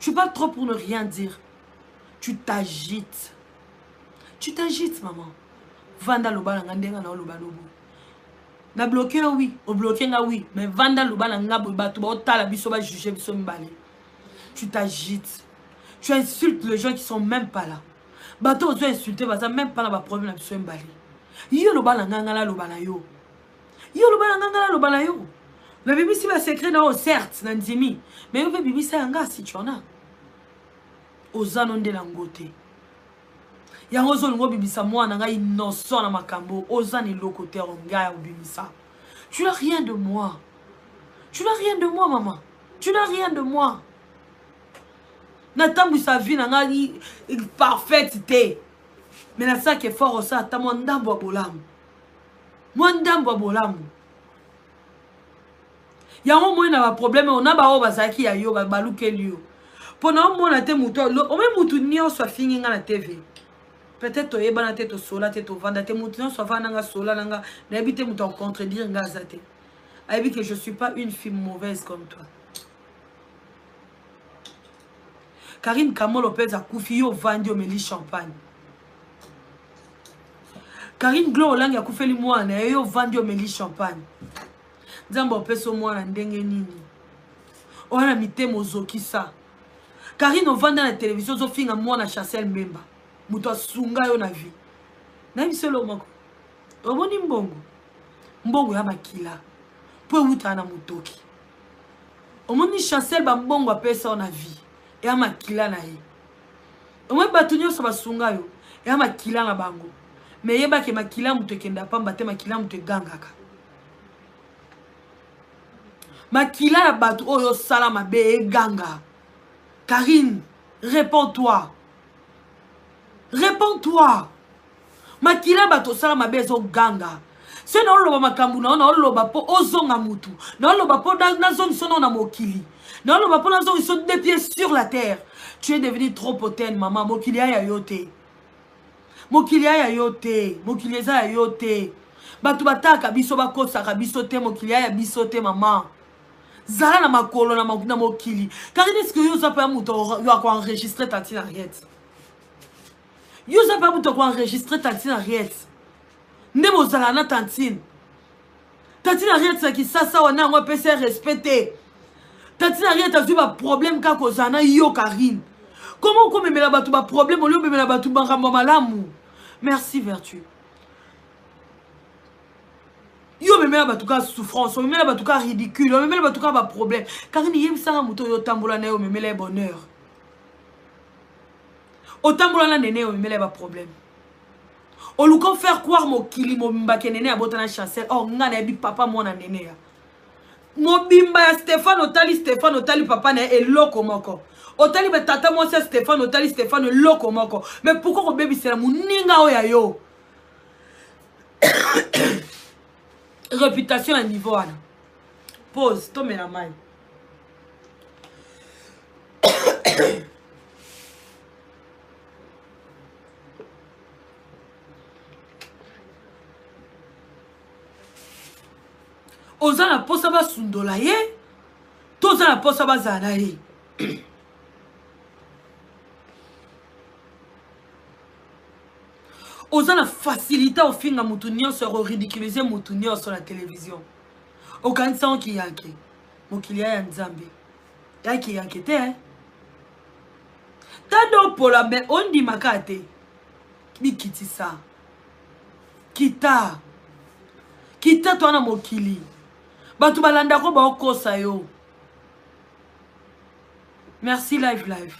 Tu parles trop pour ne rien dire. Tu t'agites. Tu t'agites, maman. Vanda loba na nga ndenge na oloba lobo. Na bloqué yo oui, o bloqué nga oui, mais vanda loba na nga boye bato baotala biso ba juger biso mibale. Tu t'agites. Tu insultes les gens qui sont même pas là. Bato ozo insulter baza même pas na ba problème na biso mibale. Yo loba na nga nga naloba na yo. Yo loba na nga nga naloba na yo. Nabimisi ba secret na yo certes na ndimi, mais yo mpe bimisa ya nga si tu en as. Oza no nde na ngo te. Yango ozolinga obimisa mwana ngai innocent na makambo oza na eloko te ngai ya obimisa. Tu n'as rien de moi. Tu n'as rien de moi maman. Tu n'as rien de moi. Natambwisa vie na ngai parfaite te. Mais nasalaka effort osala ata mwa ndambo ya bolamu. Mwa ndambo ya bolamu. Yango omoni na baproblème oyo na baoyo bazalaki ya yo balukeli yo. Mpo na omona te moto ome moto nyonso afingi nga na TV. Peut-être toyebana te, tosola te, tovanda te. Moto nyonso avanda nga, sola na nga. Nayebi te moto akontredire nga aza te. Ayebi que je suis pas une fille mauvaise comme toi. Karine Kamolo Lopez akufi yo ovandi omeli champagne. Karine Glo Olangi akufeli mwana yo ovandi omeli champagne. Nzambe opesa mwana ndenge nini? Oya na mitema ozokisa. Karine ovanda na télévision ozofinga mwana Chancel Mbemba. Moto asunga yo na vie. Nayebi solo moko. Omoni mbongo. Mbongo ya makila. Po ewutaka na motoki. Omoni Chancel ba mbongo apesa yo na vie. Ya makila na ye. Omoni bato nyonso basunga yo. Ya makila na bango. Mais yebake makila moto ekenda pamba te, makila moto egangaka. Makila ya bato oyo osala mabe eganga. Karine, réponds-toi. Réponds-toi. Makila bato osala mabe ezoganga. Se naoloba makambo na yo, naoloba mpo ozonga mutu. Naoloba mpo nazongisa yo na mokili. Naoloba mpo nazongisa yo deux pieds sur la terre. Tu es devenu trop hautaine, maman. Mokili ya yo te. Mokili ya yo te. Mokili eza ya yo te. Bato bataka biso, bakosaka biso te. Mokili ya biso te, maman. Zala na makolo na mokili. Karine, est-ce que yo oza pa moto ya koenregistrer tantine Henriette? Yo oza pa moto ya koenregistrer tantine Henriette? Nde bozala na tantine. Tantine Henriette na Kisasa wana yango apesi ye respect te. Tantine Henriette azwi ba problème kaka kozala na yo Karine. Comment okomemela bato ba problème olie omemela bato makambo ya malamu? Merci Vertu. Yo omemela bato kaka souffrance, omemela bato kaka ridicule, omemela bato kaka ba problème. Karine, yebisanga moto oyo otambola na ye omemela ye bonheur. Otambola na nene omemela ye ba problème. Oluka faire croire mokili mobimba ke nene abota na Chancel. Or nga nayebi papa mwana nene ya. Mobimba ya Stéphane, otali Stéphane, otali papa na ye eloko moko. Otali ba tata mwasi ya Stéphane, otali Stéphane eloko moko. Mais pourquoi kobebisela moninga oyo ya yo? Réputation ya niveau wana. Pause, tomela mai. Oza na posa basundola ye to oza na posa bazala na ye? Oza na facilité ofinga mutu nyonso ya koridiculiser mutu nyonso na télévision. Okanisa ngo kiyanke mokili ya Nzambe ya kiyanke te, eh? Tado pola me ondimaka te. Bikitisa. Kita. Kita to na mokili. Bato balandako baokosa yo. Merci live live.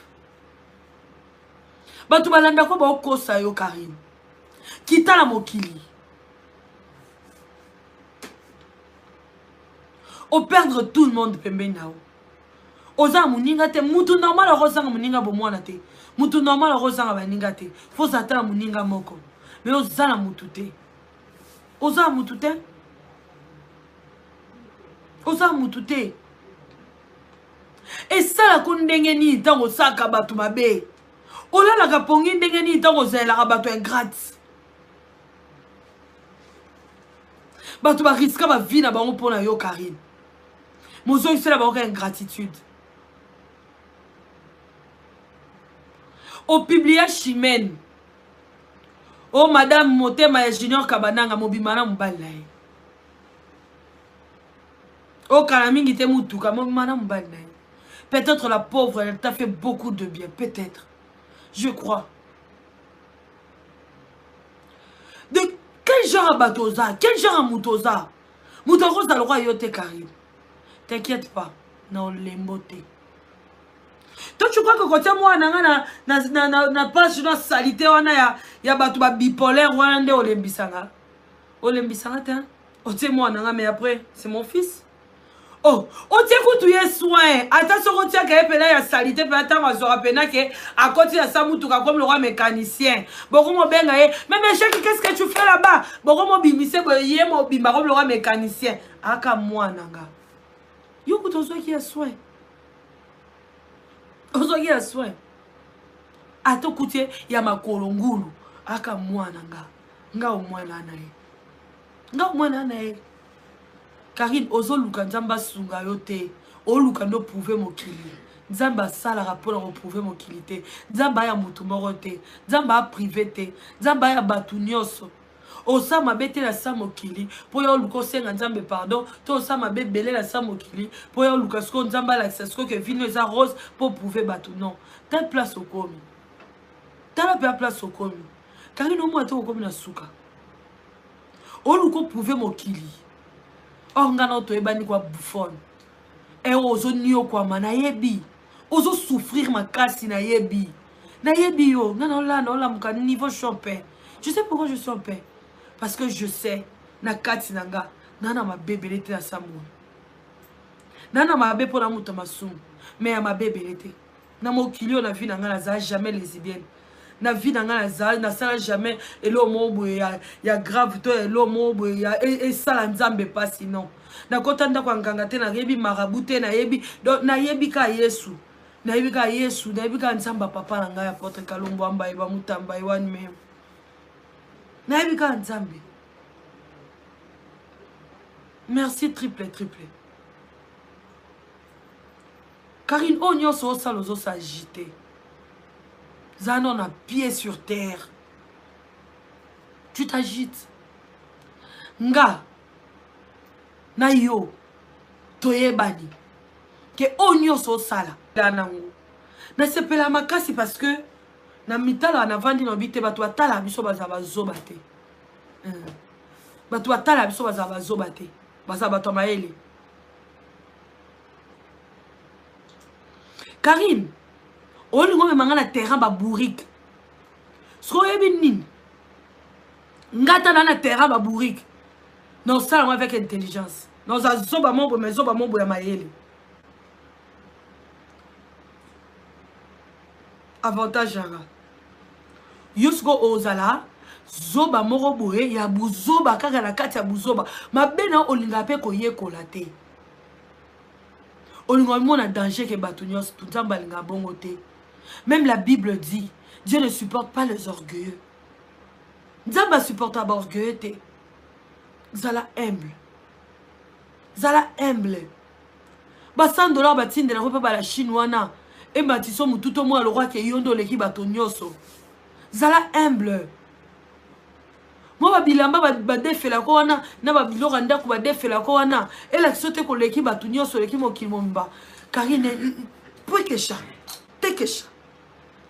Bato balandako baokosa yo Karine. Kita na mokili. O perdre tout le monde pembeni na yo. Oza moninga te, mutu normal akozanga moninga bomwana te. Mutu normal akozanga baninga te. Faut ata moninga moko. Mais oza na mutu te. Oza na mutu te. Oza na mutu te. Esalako ndenge nini ntango osaka bato mabe? Olalaka pongi ndenge nini ntango ozalelaka bato ingrate? Bato bariska ba vie na bango mpona yo Karine. Mozongisela bango ka ingratitude. Opublia Chimène. Oh madame motema ya Junior Kabananga mobima na mobali na ye. Okala mingi te mutuka mobima na mobali na ye. Peut-être la pauvre elle t'a fait beaucoup de bien, peut-être. Je crois. De quel genre ya bato oza? Quel genre ya moto oza? Moto akozala lokola yo te Karine. T'inquiète pas, na olembo te. To tu crois que kotia mwana nga na, na, na, na, na page na salite wana ya, ya bato ba bipolaire wana nde olembisanga? Olembisanga te? Otie mwana nga mais après c'est mon fils. Oh, otie kutu ye soin ata soki otiaka ye mpena ya salite mpena ntango azwaka mpena ke akoti na sa motuka akomi lokola mécanicien bokomobenga ye mais meshaki qu'est ce que tu fais là-bas bokomobimise boye ye mobimba akomi lokola mécanicien aka mwana nga yo kutu ozwaki ya soin ozwaki ya soin ata okuti ye ya makolo ngulu aka mwana nga nga omwana na ye nga omwana na ye Karine ozoluka nzambe asunga yo te oluka nde oprouve mokili nzambe asalaka mpona koprouve mokili te nzambe aya motu moko te nzambe aya prive te nzambe aya bato nyonso osa mabe te na sa mokili mpo ya oluka osenga nzambe pardon to osa mabe ebele na sa mokili mpo ya oluka sikoyo nzambe alakisa sikoyo ke vino eza rose mpo prouve bato non ta place okomi tala mpe ya place okomi karine omona te okomi na suka oluka oprouve mokili or nga nao toyebani kwa bouffon e ozoniokwama nayebi ozosouffrir makasi nayebi nayebi yo nga naolala naolamuka niveau je suis en paix. Je sais pourquoi je suis en paix, parce que je sais na kati na nga naa na mabe ebele te na samona naa na mabe mpo na moto masumu mais ya mabe ebele te na mokili oyo. Na vie na ngai nazala jamais lesbienne, na vie na ngai nazala nasala jamais eloko moko boye ya, ya grave to eloko moko boye ya esala nzambe mpasi. Non, nakota ndako ya nganga te, nayebi marabu te, nayebi donc nayebi kaka Yesu, nayebi kaka Yesu, nayebi kaka Nzambe ya papa na ngai apôtre Kalombo Ambaye Bamutamba Ewani me nayebi kaka Nzambe. Merci triple triple Karine. Oyo nyonso osala ozosagite, za no na pied sur terre, tu t'agites. Nga na yo toyebani ke oyo nyonso osala nango nasepela makasi parce que na mitala navandi na obi te. Bato batala biso bazala bazoba te, bato batala biso bazala bazoba te, bazala bato ya mayele. Karine, olingi omema nga na terrain babourike, soki oyebi nini nga ta na na terrain babourike na osala yango avec intelligence. Naoza zoba mobo me zoba mobo ya mayele. Avantage yanga yo sikoyo ozala zoba moko boye ya buzoba kaka na kati ya buzoba mabe na olingaka mpe koyekola te, olinga omona danger ke bato nyonso tu. Nzambe alingaka bongo te. Même la Bible dit: Dieu ne supporte pas les orgueilleux. Nzambe asupporta baorgueilleux te. Zala humble, zala humble. Ba 100 $ batindelako mpe bala Chine wana ematiso motu to mwa lokwake yo nde oleki bato nyonso. Zala humble. Mwa babilamba badefelako wana na babiloko ya ndako badefelako wana elakisi te koleki bato nyonso, oleki mokili mobimba. Karine, pwekesha tekesha,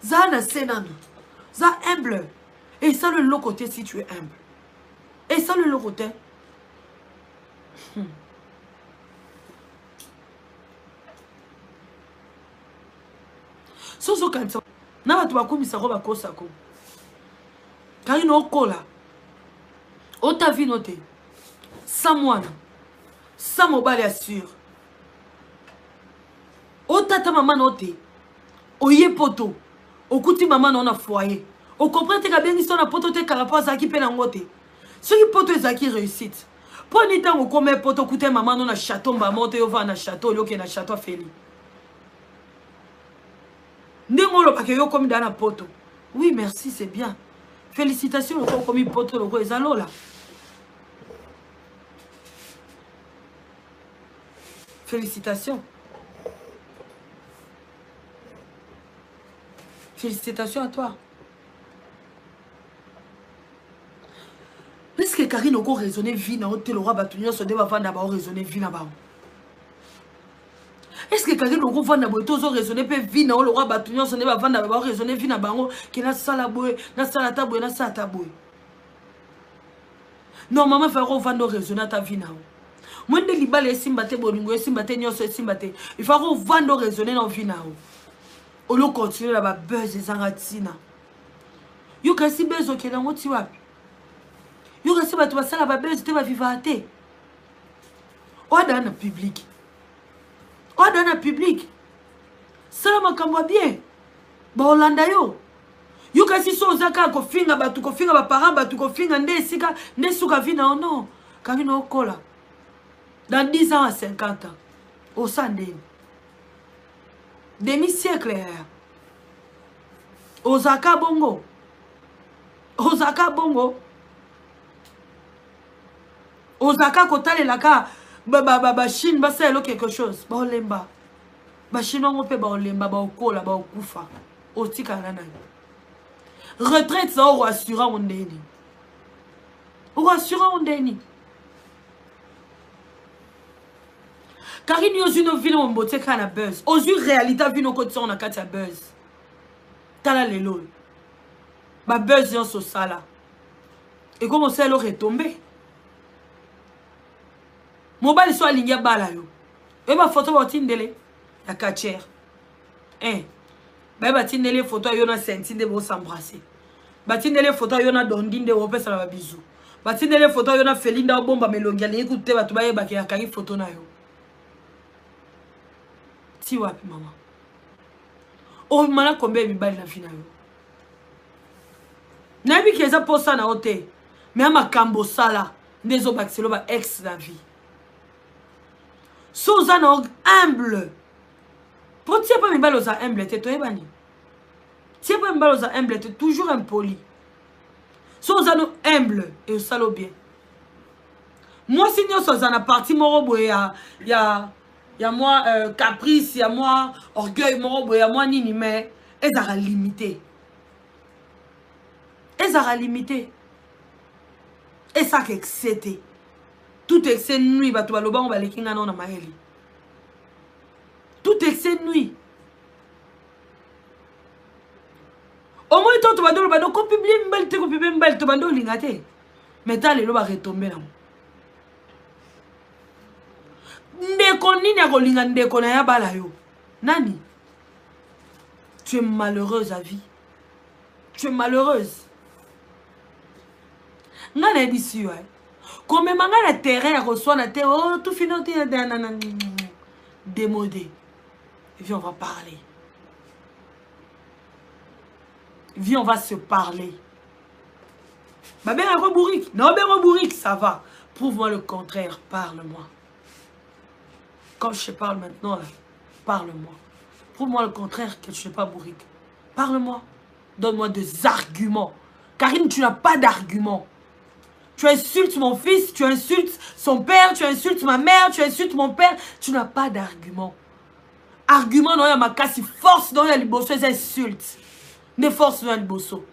zala na se nano, za humble. Esala eloko te si tu es humble, esala eloko te. So ozokanisa na bato bakumisako bakosako. Karine, okola ota vino te sa mwana sa mobali assure otata mama na yo te. Oye poto, okuti mama na yo na foyer, okomprendre te kabengisi yo na poto te kala mpo azalaki mpe nango te. Soki poto ezalaki réussite, mpo ni ntango okoma poto okuta mama no na château mbamo te, yo vaa na château olioke na château afeli ndenge olobaka yo okomi daa na poto. Oui, merci, c'est bien, félicitations. Loko okomi poto, loko eza lola. Félicitations. Félicitations à toi. Est-ce que Karine oko raisonner vie na yo te lokola bato nyonso nde bavanda bao raisonner vie na bango? Est-ce que Karine okovanda boye to ozo raisonner mpe vie na yo lokola bato nyonso nde bavanda bao raisonner vie na bango ke nasala boye, nasala ata boye, nasala ata boye? Normalement fallait ovanda oraisonner ata vie na yo. Moi nde libala esimba te, bolingo esimba te, nyonso esimba te. Il faut ovanda oraisonner na vie na yo. Olo continuer na ba buzz ezanga ntina. Yo kasi buzz okende yango ti wapi? Yo kasi bato basala ba buzz te, bavivaka te. Oada na public. Oada na public. Sala makambo ya bien. Baolanda yo. Yo kasi so oza kaka kofinga bato, kofinga ba parents bato, kofinga nde esika nde suka vie na yo. Non, kangi na okola dans 10 ans à 50 ans osa ndeni demi siècle yaya ozaka bongo, ozaka bongo, ozaka kotalelaka bachine basalelo quelque chose, baolemba bachine yango mpe baolemba, baokola, baokufa, otikala na nani? Retraite na okoassure yango ndeni? Okoassure yango ndeni? Karine, yo ozwi no vino mombotie kaka na buzz, ozwi réalité vino okotisa yango na kati ya buzz. Tala lelo oyo babuzz nyonso osala ekomi osala retombe. Mobali so alingi abala yo, oyeba foto baotindele ya catcher eh. Baye batindeli foto ya yo na senti nde bos'embrasser, batindeli foto ya yo na dondi nde opesana babizu, batindeli foto ya yo na feli nde obomba melongi, alingi kutu te bato bayebake akangi foto na yo. Ti wapi mama? Omana kombe ya mibali na vi na yo, nayebi ke eza posa na yo te, me ya makambo osala nde ezobakiselo ba ex na vie. So oza na humble po tie mpe mibali oza humble te, toyebani, tie mpe mibali oza humble te, toujours impoli. So oza no humble e osala bien. Mwasi nyonso aza na parti moko boye ya mwa caprice, ya mwa orgueil moko boye, ya mwa nini, mais ezalaka limité, ezalaka limité, esaka excès te. Tout excès nuit. Bato balobango baleki ngai nao na mayele. Tout excès nuit. Omoi to tobandi oloba no kopublier mibali te, kopublier mibali, tobandi olinga te, mais ta lelo baretombe nango. Ndeko nini akolinga ndeko na ye abala yo? Nani? Tu es malheureuse à vie, tu es malheureuse. Ngai nayebisi yo, komema ngai na terrain ya koswana te. O tufino te, démodé. Viens, on va parler. Viens, on va se parler. Babengako bourrique, non, bengo bourrique, ça va, prouve-moi le contraire. Parle-moi comme je te parle maintenant là. Parle-moi, prouve-moi le contraire, que je suis pas bourrique. Parle-moi, donne-moi des arguments. Karine, tu n'as pas d'arguments. Tu insultes mon fils, tu insultes son père, tu insultes ma mère, tu insultes mon père. Tu n'as pas d'argument. Argument na yo ya makasi, force na yo ya liboso eza insulte. Nde force na yo ya liboso.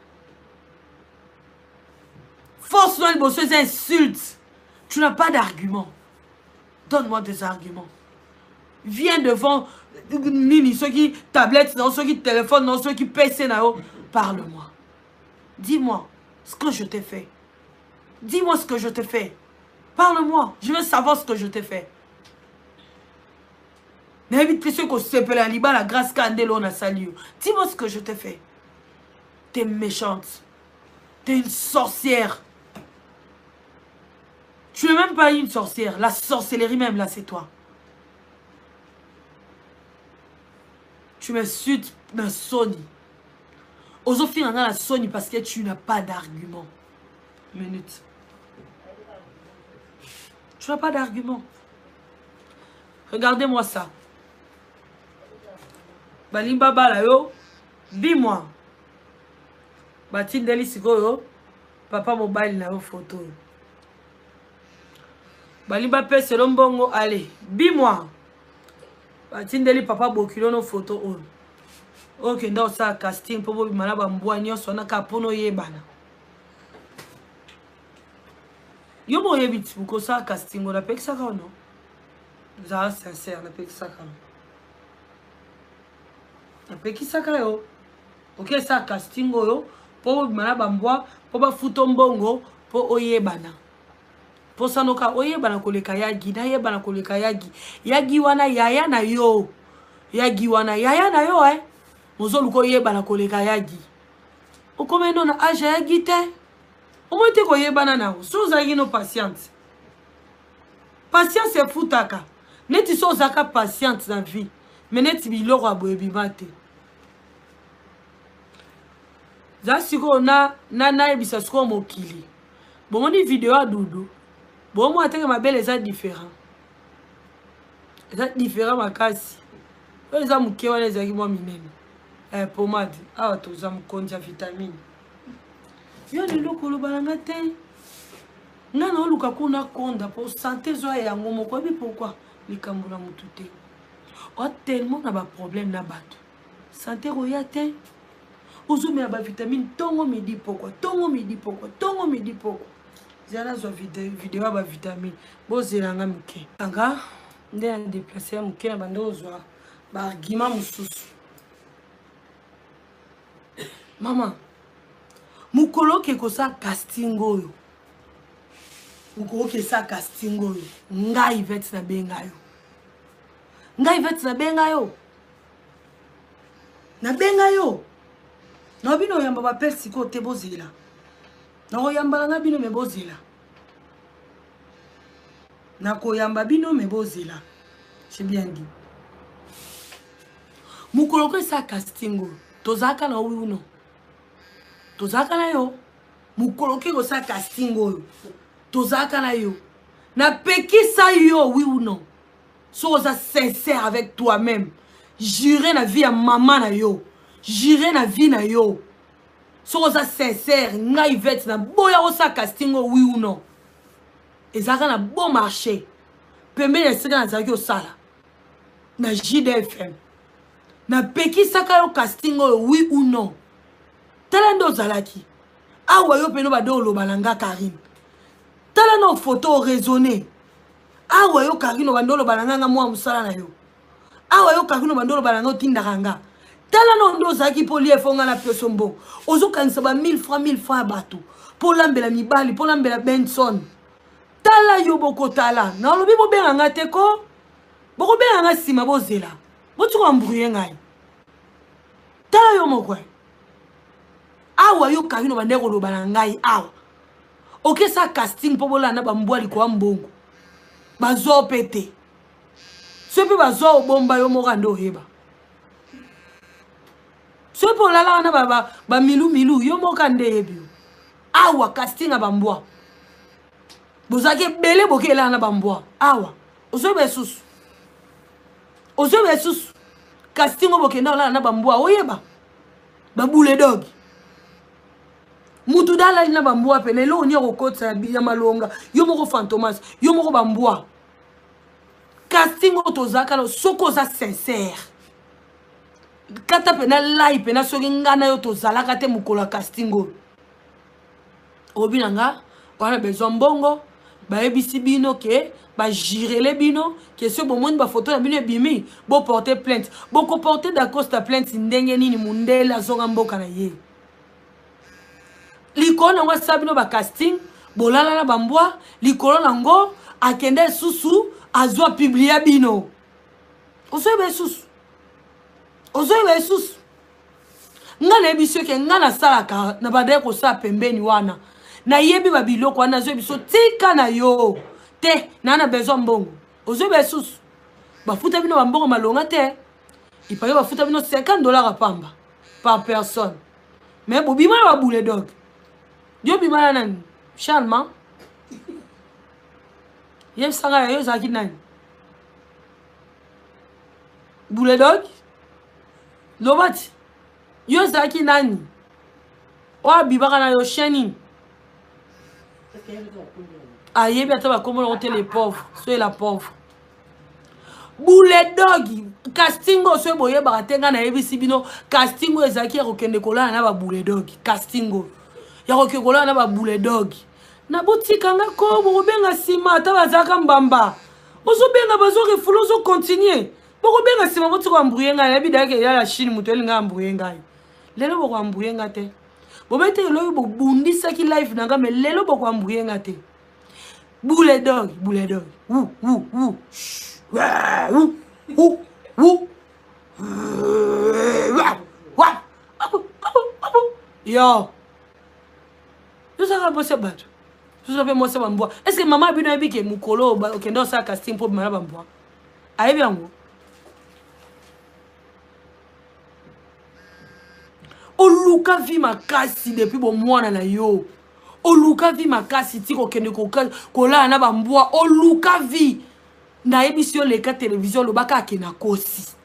Force na yo ya liboso eza insulte. Tu n'as pas d'argument. Donne-moi des arguments. Viens devant nini, soki tablette na yo, soki téléphone na yo, soki PC na yo, parle-moi. Dis-moi ce que je t'ai fait. Dis-moi ce que je t'ai fait. Parle-moi. Je veux savoir ce que je t'ai fait. Nayebi te soki kosepela libala grâce ka nde loo nasali yo. Dis-moi ce que je t'ai fait. T'es méchante. T'es une sorcière. Tu es même pas une sorcière. La sorcellerie même là, c'est toi. Tu m'insultes na soni. Ozofinga nga na soni parce que tu n'as pas d'argument. Minute. Tu n'as pas d'argument. Regardez-moi ça. Balimba bala yo. Dis-moi. Batindeli sikoyo papa mobali na yo photo. Balimba peselo mbongo, allez. Dis-moi. Batindeli papa bokilo no photo oyo. Okenda osala casting mpo bobima na bambwa nyonso wana kaka mpo noyebana. Yo boyebi ti kosala casting oyo napekisaka yo no? Zala sincère, napekisaka yo. Napekisaka yo. Oke esala casting oyo mpo bobima na bambwa mpo bafuta mbongo mpo oyebana. Mposa noka oyebana koleka yagi, nayebana koleka yagi. Yagi wana yaya na yo. Yagi wana yaya na yo eh. Mozoluka oyebana koleka yagi. Okomai no na age ya yagi te. Omoi te koyebana na yo. So ozalaki no patiente. Patience efutaka. Neti so ozalaka patiente na vie. Mais neti biloko ya boye ebima te. Za sikoyo na na nayebisa sikoyo mokili. Bomoni video ya Dudu. Bomona teke mabele eza différent. Eza différent makasi. Oyo eza moke wana ezalaki mwa minene. Eh, pomade. Awa toza mokonzi ya vitamine. Yo lelo koloba na nga te. Nga na oluka kuna konda po sante ezwa yango moko. Oyebi pourquoi? Likambo na mutu te. Oa tellement na ba problème na bato. Sante koya te. Ozomela ba vitamine tongo midi pokwa, tongo midi pokwa, tongo midi pokwa. Zela nazwa video ya ba vitamine. Bozela nga moke. Anga nde na déplacer ya moke na banda ozwa ba argument mosusu. Mama, mokolo oke kosala casting oyo, mokolo oke esala casting oyo, ngai Yvette nabenga yo. Ngai Yvette nabenga yo. Nabenga yo. Na bino oyamba ba appel sikoyo te bozela. Nakoyamba na nga bino me bozela. Nakoyamba bino me bozela. J'ai bien dit. Mokolo ko esa casting oyo tozalaka na oui ou non? Tozalaka na yo. Mokolo ke kosala casting oyo tozalaka na yo. Napekisa yo oui ou non? Soki oza sincère avec toi-même, jure na vie ya mama na yo, jure na vie na yo. Soki oza sincère, ngai Yvette na boya osala casting oyo oui ou non? Ezalaka na bon marché. Pembeni ya esika nazalaki osala na JDFM. Napekisaka yo casting oyo oui ou non? Tala nde ozalaki. Awa yo peno bado oloba na nga Karine. Tala na photo raisonner. Awa yo Karine obanda oloba na nga nga mwa mosala na yo. Awa yo Karine obanda oloba na nga otindaka nga. Tala na nde ozalaki mpo lia efo nga na peso mbongo. Ozokanisa ba 1000 francs 1000 francs ya bato mpo olambela mibali, mpo olambela Benson. Tala yo bokotala. Nalobi bobenga nga te ko. Bokobenga nga nsima bozela. Botika embrouiller ngai. Tala yo moko. Awa yo Karine obanda koloba na ngai awa. Okesa casting mpo bolala na bambwa likolo ya mbongo. Bazwa mpe te. Soki mpe bazwa obomba yo moko nde oyeba. Soki mpe olalaka na bamilu milu yo moko nde eyebi yo. Awa casting ya bambwa. Bozalaki ebele boke elala na bambwa. Awa ozoyeba lisusu. Ozoyeba lisusu. Casting oyo bokenda olala na bambwa oyeba. Ba bouledog. Mutu da alali na bambwa pene eloko nini akokotisa ya malonga yo moko fantomas yo moko bambwa. Casting oyo tozalaka na soki oza sincère kata pena lai pena soki nga na yo tozalaka te mokolo ya casting oyo obi na nga wana besoin mbongo bayebisi bino ke bajirele bino ke soki bomoni bafoto na bino ebimi boporte plainte. Bokoporte Dacosta plainte ndenge nini mundele azonga mboka na ye. Likolo nango asala bino ba casting bolala na bambwa likolo nango akende lisusu azwa publia bino. Ozoyeba lisusu. Ozoyeba lisusu. Nga nayebi soki nga nasalaka na bandaki kosala pembeni wana. Nayebi ba biloko wana nazoyebi so tika na yo te na na besoin mbongo. Ozoyeba lisusu. Bafuta bino ba mbongo malonga te. Ipake bafuta bino 50 $ ya pamba par personne. Mais bobima na ba boule dog. Yo bima na nani? Charlement. Yebisanga ya yo ezalaki nani? Boule dog? Lobati. Yo ezalaki nani? Oyo abibaka na yo chien nini? Ayebi ata bakombo nango te les pauvres. Soyez la pauvre. Buledogi casting oyo soki boyebaka te, ngai nayebisi bino, casting oyo ezalaki ya kokende kolala na babuledogi. Casting oyo ya kokende kolala na babuledogi na botika nga ko bokobenga nsima, ata bazalaka mbamba, ozobenga bazorefula, ozokontinue, bokobenga nsima, botika embrouye ngai. Nayebi dayake ya la Chine, moto elinga embrouye ngai lelo, bokoembrouye nga te. Bobete elobi bobundisaki live na ngai, me lelo bokoembrouye nga te. Buledog, buledog, wu wu wu wu wu wu yo tozalaka mwasi ya bato, toza mpe mwasi ya bambwa. Est ce que mama bino ayebi ke mokolo okende osala casting mpo obima na bambwa? Ayebi yango? Oluka vie makasi depuis bomwana na yo, oluka vie makasi ti kokende kolala na bambwa. Oluka vie, nayebisi yo, leka televizio, olobaka ake na kosi,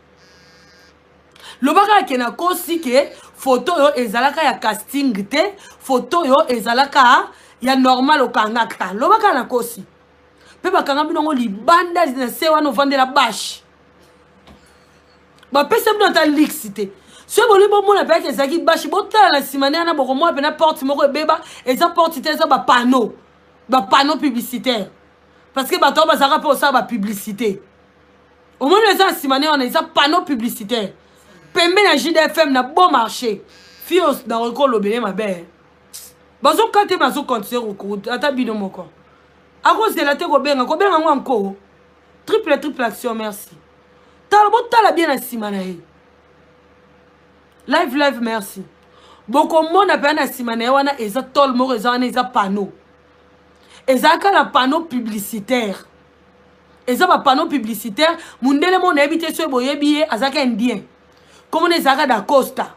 lobaka ake na kosi ke foto oyo ezalaka ya casting te, foto oyo ezalaka ya normal, okangaka. Lobaka na kosi mpe bakanga bino yango libanda na se wana, ovandela bashe, bapesa bino ata lix te. Soki bolingi bomona mpe ake ezalaki bashe, botala na nsima nde wana, bokomona mpena porte moko ebeba. Eza porte te, eza bapano, bapano publicitaire, parce que bato oyo bazalaka mpe kosala bapublicité. Omoni, eza na nsima nde wana, eza panneau publicitaire pembeni ya JDFM na Beau Marché. Fios, nakoki kolobele mabe, bazoka te, bazocontinue ata bino moko akozela te kobenga, kobenga yango anko triple triple action. Merci. Tala, botala bien na nsima na ye, live live, merci. Bokomona mpenza na nsima na ye wana eza tole moko eza wana, eza panneau, ezalaka na panneau publicitaire, eza bapanneau publicitaire. Mundele moko, nayebi te soki boyebi ye, azalaka indien, komona ezalaka Dacosta.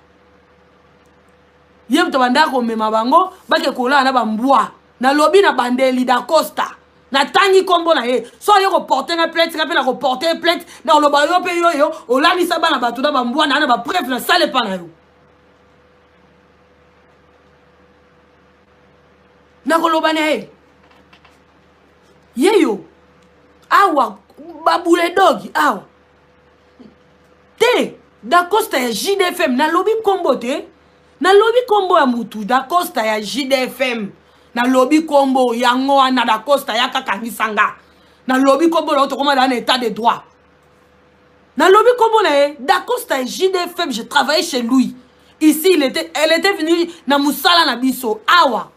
Ye moto bandaka komema bango bake kolala na bambwa. Nalobi na bandeli, Dacosta, natangi nkombo na ye, so aye koporte nga plainte, nga mpe na koporte ye plainte, na koloba yo mpe yoyo olalisa bana bato na bambwa na na bapreuve na sale epa na yo. Nakoloba na ye yeyo awa babuledogi awa te. Dacosta ya JDFM, nalobi nkombo te, nalobi nkombo ya mutu. Dacosta ya JDFM, nalobi nkombo yango wana. Dacosta yaka kangisa nga, nalobi nkombo na yo, tokoma na état de droit. Nalobi nkombo na ye, Dacosta ya JDFM. Je travaillais chez lui ici, il était, elle était venue na mosala na biso awa.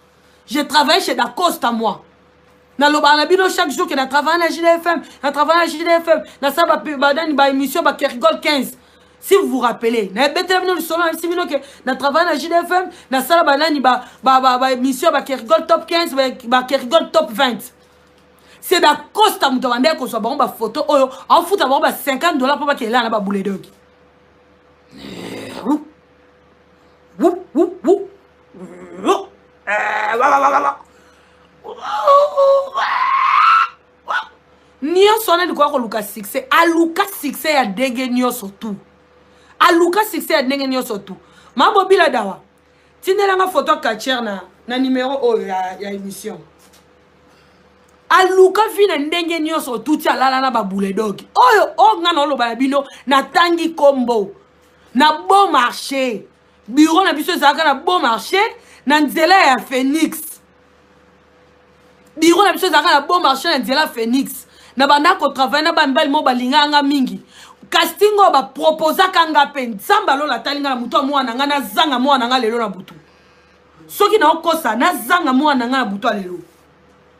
Je travaillais chez Dacosta, moi nalobaka na bino chaque jour ke na travaille na JDFM, na travaille na JDFM, nasala banani, baémission, bakerigol 15, si vous vous rappelez. Nayebetela bino lisolo, nayebisi bino ke na travaille na JDFM, nasala banani, baémission, bakerigol top 15, bakerigol top 20. C'est Dacosta moto abandaki kozwa bango bafoto oyo, aofuta bango ba 50 $ mpo bakelala na babuledogi. Nyonso wana likoya koluka succès. Aluka succès ya ndenge nyonso tu, aluka succès ya ndenge nyonso tu. Mabobila dawa, tindelanga photo catcher na numero oyo ya émission. Aluka vi na ndenge nyonso tuti, alala na babuledogi oyo. Oyo nga na oloba na bino, natangi kombo na Beau Marché. Bureau na biso ezalaka na Beau Marché, na nzela ya Phoenix. Bureau na biso ezalaka na Beau Marché, na nzela ya Phoenix. Na banda kotravaille na bamibali moko balingaka nga mingi. Casting oyo baproposaka nga mpe, Nzambe alola atali nga na motu ya mwana nga, nazanga mwana nga lelo na butu. Soki naokosa, nazanga mwana nga na butu ya lelo.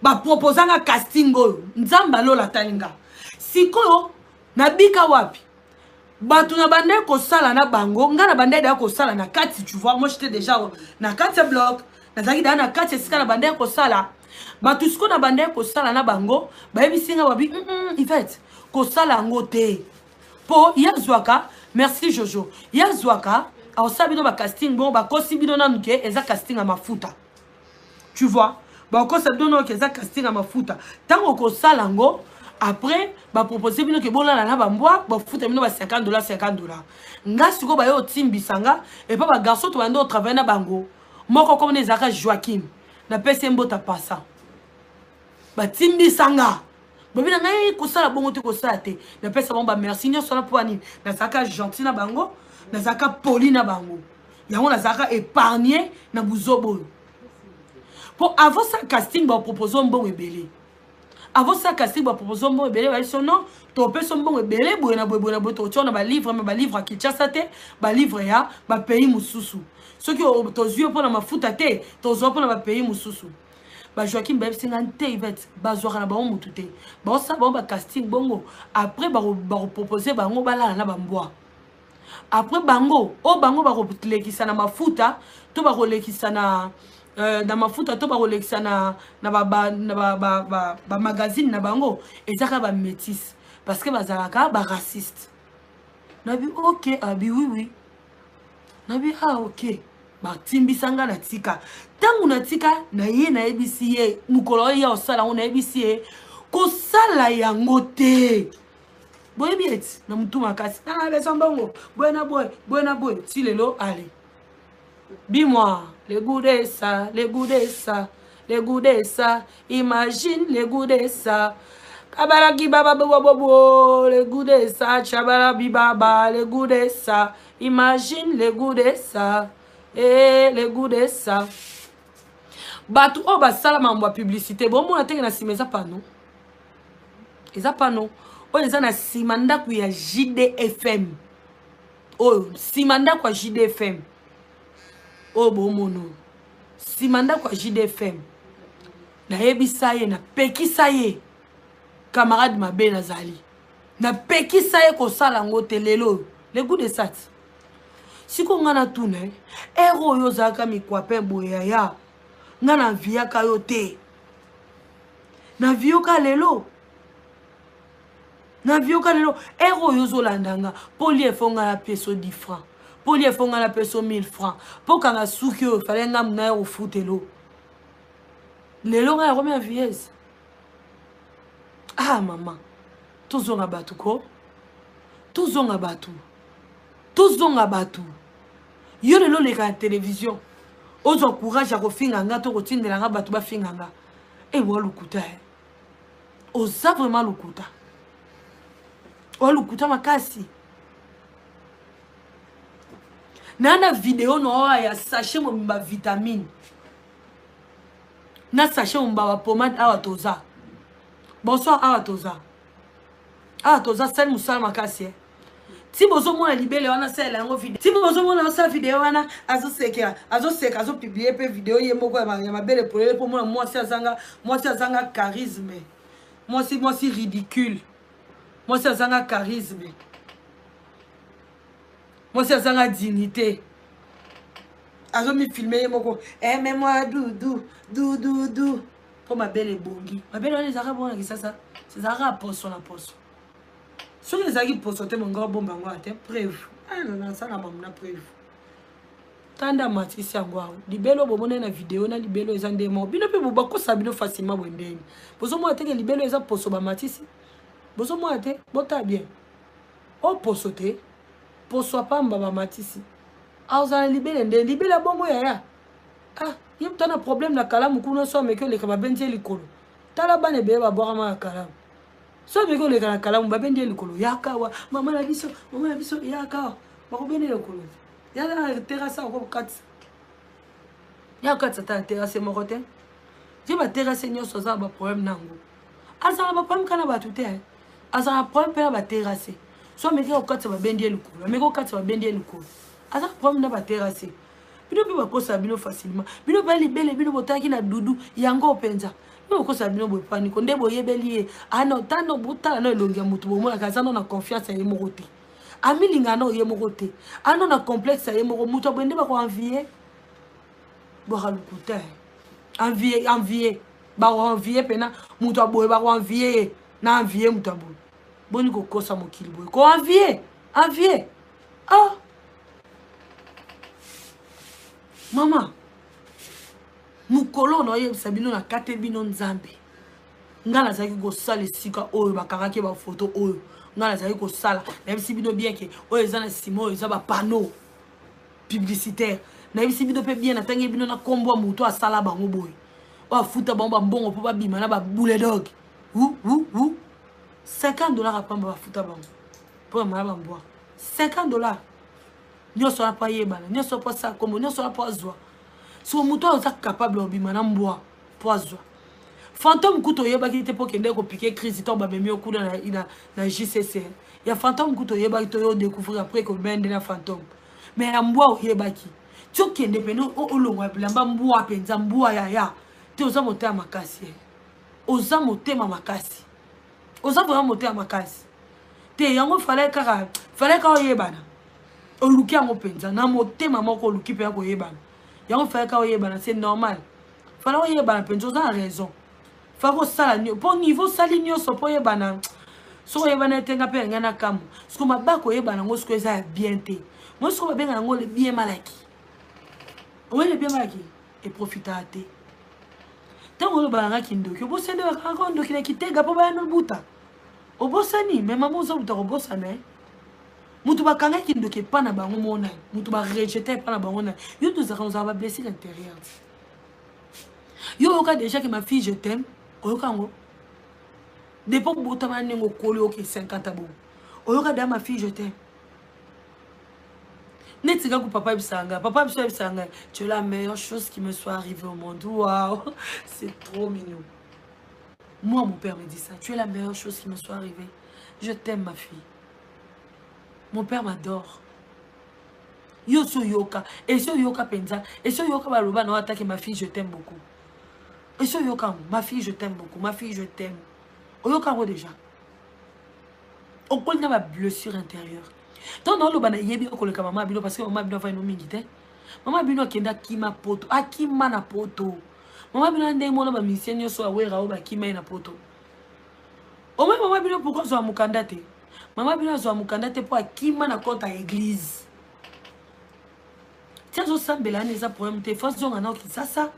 Baproposa nga casting oyo, Nzambe alola atali nga. Sikoyo nabika wapi? Bato na bandaki kosala na bango, ngai na bandaki daya kosala na kati, tu vois, moi j'étais déjà na kati ya bloc, nazalaki daya na kati esika na bandaki kosala. Bato sikoyo na bandaki kosala na bango bayebisi nga babi Ivete, kosala yango te mpo ye azwaka. Merci Jojo. Ye azwaka, akosala bino bacasting bongo, bakosi bino nanu ke eza casting ya mafuta, tu vois, bakosa bino nanu ke eza casting ya mafuta. Ntango okosala yango, après bapropose bino ke bolala na bambwa, bafuta bino ba 50 $, 50 $. Nga sikoyo baye otimbisa nga epa bagarçon to bandi otravaille na bango moko, komona ezalaka Joaquim, napesi ye mbota pasa. Batimbisa nga. Bobi na ngai kosala bongo te, kosala te. Napesa bango bamerci nyonso wana mpo ya nini? Nazalaka gentil na bango, nazalaka poli na bango, yango nazalaka épargne na buzoba oyo. Mpo avant sa casting bapropose mbongo ebele, avant sa casting bapropose mbongo ebele, bayebi so non, topesa mbongo ebele boye na boye, boye na boye, tokotia na balivre, me balivre ya Kinshasa te, balivre ya bapays mosusu. Soki tozwi yo mpo na mafuta te, tozwa mpo na bapays mosusu. Bajoakim bayebisi nga nte Ivete bazwaka na bango motu te, baosala bango bacasting bongo, après bakopropose bango balala na bambwa. Après bango oyo bango bakolekisa na mafuta to bakolekisa na na mafuta to bakolekisa na bamagazine na bango, eza kaka bamétise, parce que bazalaka baraciste. Nabi ok, abi oui oui, nabi ah ok. Batimbisa nga, natika. Ntango natika na ye, nayebisi ye mokolo oyo ya kosala yango, nayebisi ye kosala yango te. Boyebi eti na motu makasi, ah, besa mbongo boye na boye, boye na boye, ti lelo. Ale bimwa, le goût de ça, le goût de ça, le goût de ça, imagine le goût de ça. Kabalaki baba bobobo, le goût de ça, chabala bibaba, le goût de ça, imagine le goût de ça, eh, le goût de ça. Bato oyo basala mambo ya publicité, bomona teke na nsima eza pano, eza pano oyo eza na nsima ndako ya JDFM, oyo nsima ndako ya JDFM oyo bomona, oyo nsima ndako ya JDFM. Nayebisa ye, napekisa ye, camarade mabe nazali, napekisa ye kosala yango te. Lelo oyo le goût de sat. Sikoyo ngai natuna, ere oyo ozalaka mikwapin boye, yaya, ngai naviaka yo te, navioka lelo, navioka lelo. Ere oyo ozolanda nga mpo lia, efo ngai napesa 10 francs, mpo lia efo ngai napesa 1000 francs, mpo kanga suki oyo fale ngambu na ye kofutelo. Lelo ngai nakomi envieuse. Ah mama, tozonga bato ko, tozonga bato, tozonga bato. Yo lelo oleka na télévision, ozwa courage ya kofinga nga to kotindela nga bato bafinga nga. Ewa lokuta e, oza vraiment lokuta, oa lokuta makasi. Naa na video na oyo ya sachet mobimba vitamine na sachet mobimba bapomade. Awa toza, bonsoir, awa toza, awa toza sali mosala makasi eh. Ti bozomona libele wana, asalela yango video. Ti bozomona osala video wana, azosekela, azoseka, azopublie mpe video ye moko ya mabele polele, mpo mona mwasi azanga, mwasi azanga charisme, mwasi, mwasi ridicule, mwasi azanga charisme, mwasi azanga dignité, azomifilme ye moko aime moi dudu dududu, mpo mabele ebongi. Mabele wana ezalaka bongo na Kisasa, ezalaka poso na poso. Soki ezalaki poso te, mongo abomba yango te. Preuve nasala mamu na preuve. Tanda matisi yango awa, libele oyo bomona na video na libele eza nde moko. Bino mpe bakosa bino facilement boye. Ndeni bozomona teke libele eza poso bamatisi, bozomona te? Botala bien, o poso te, poso apamba bamatisi. Azala libele nde libele ya bongo yaya. Ah, ye moto ana problème na kalamu kuna, so ameki oleka, babendi ye likolo. Tala bana ebele babwakama na kalamu. So ameki oleka na kalamu, babendi ye likolo. Yaka wa mama na biso, mama na biso, yaka wa bakobende likolo. Yaka na terrasse, akokatisa, ya kokatisa ata na terrasse moko te. Je baterrasse nyonso aza na baproblème na yango, azala na baproblème kaka na bato te, azala na problème mpe na baterrasse. So ameki kokatisa, babendi ye likolo. Ameki kokatisa, babendi ye likolo. Aza na problème na baterrasse. Bino mpe bakosala bino facilement. Bino mpe libele bino botalaki na dudu yango mpenza, bino bokosala bino boye paniko nde boyebeli ye. Ano tano, botala no elongi ya motu, bomonaka aza no na confiance ya ye moko te, amilingana no ye moko te, ano na complexe ya ye moko. Moto aboye nde bakoenvie, bwaka lokuta. Envie, envie, bakoenvie mpena moto aboye, bakoenvie ye na envie moto aboye. Boni kokosa mokili boye, koenvie, envie. Ah mama, mokolo na oyebisa bino, nakate bino Nzambe. Ngai nazalaki kosala esika oyo bakangaki bafoto oyo ngai nazalaki kosala. Nayebisi bino bien ke oyo eza na nsima oyo eza bapanneau publicitaire. Nayebisi bino mpe bien, natangi bino na nkombo ya moto asala bango boye, oyo afuta bango bambongo mpo babima na babuledog. 50 dollars apamba bafuta bango mpo ya maya bambwa. 50 dollars nyonso wana mpo ayebana, nyonso mpo asala kombo, nyonso wana mpo azwa. Soko moto oyo aza capable obima na mbwa mpo azwa fantôme, kutu oyebaki te mpo okende kopiquer crise ntango bamemi yo kuna na JCC ya fantôme. Kutu oyebaki to yo découvrir après kobende na fantôme, mais ya mbwa oyebaki ti okende pene olongwa bilamba mbwa mpenza mbwa yaya te. Oza motema makasi, oza motema makasi, oza vraiment motema makasi te. Yango fallait kaka, fallait kaka oyebana. Oluki yango mpenza na motema moko, oluki mpenza koyebana. Yango fallait kaka oyebana, c'est normal, fallait oyebana mpenza. Oza na raison, fa kosala mpo niveau osali nyonso mpo oyebana. Soki oyebana etenga mpe ngai na kambo siko mabako oyebana yango siko eza ya bien te. Moi siko babenga yango le bien mal acquis. Oye, le bien mal acquis eprofitaka te. Ntango olobaka kindoki, obosani bakangaka ndoki na kitega mpo baya nobuta. Obosani, me mama ozobuta kobosana. E moto bakangaki ndoki epa na bango mona, moto barejeter epa na bango na yo. Tozalaka, ozala bablessure intérieure. Yo oyoka déjà que ma fille, je t'aime, oyoka yango depuis obotama ndenge okoli oke 50 bongo. Oyoka da ma fille, je t'aime. Neti kaka papa yebisaka ngai, papa biso yebisaka ngai: tu es la meilleure chose qui me soit arrivée au monde. Waouh, c'est trop mignon. Moi, mon père me dit ça: tu es la meilleure chose qui me soit arrivée, je t'aime, ma fille. Mon père m'adore. Yo so oyoka, esi oyoka mpenza, esi oyoka baloba na atake ma fille, je t'aime beaucoup? Esi oyoka yango, ma fille, je t'aime beaucoup, ma fille, je t'aime? Oyoka yango déjà? Okoli na bablessure intérieure. Ntango naoloba, nayebi okoleka mama bino, parce que mama bino avandi no mingi te. Mama bino akende, akima poto, akima na poto. Mama bino ndenge mona bamusicien nyonso awera oyo bakima ye na poto. Omoi mama bino, pourquoi azwa mokanda te? Mama bino azwa mokanda te mpo akima na compte ya église. Ti azosambela wana, eza problème te. Fo azonga nao Kisasa.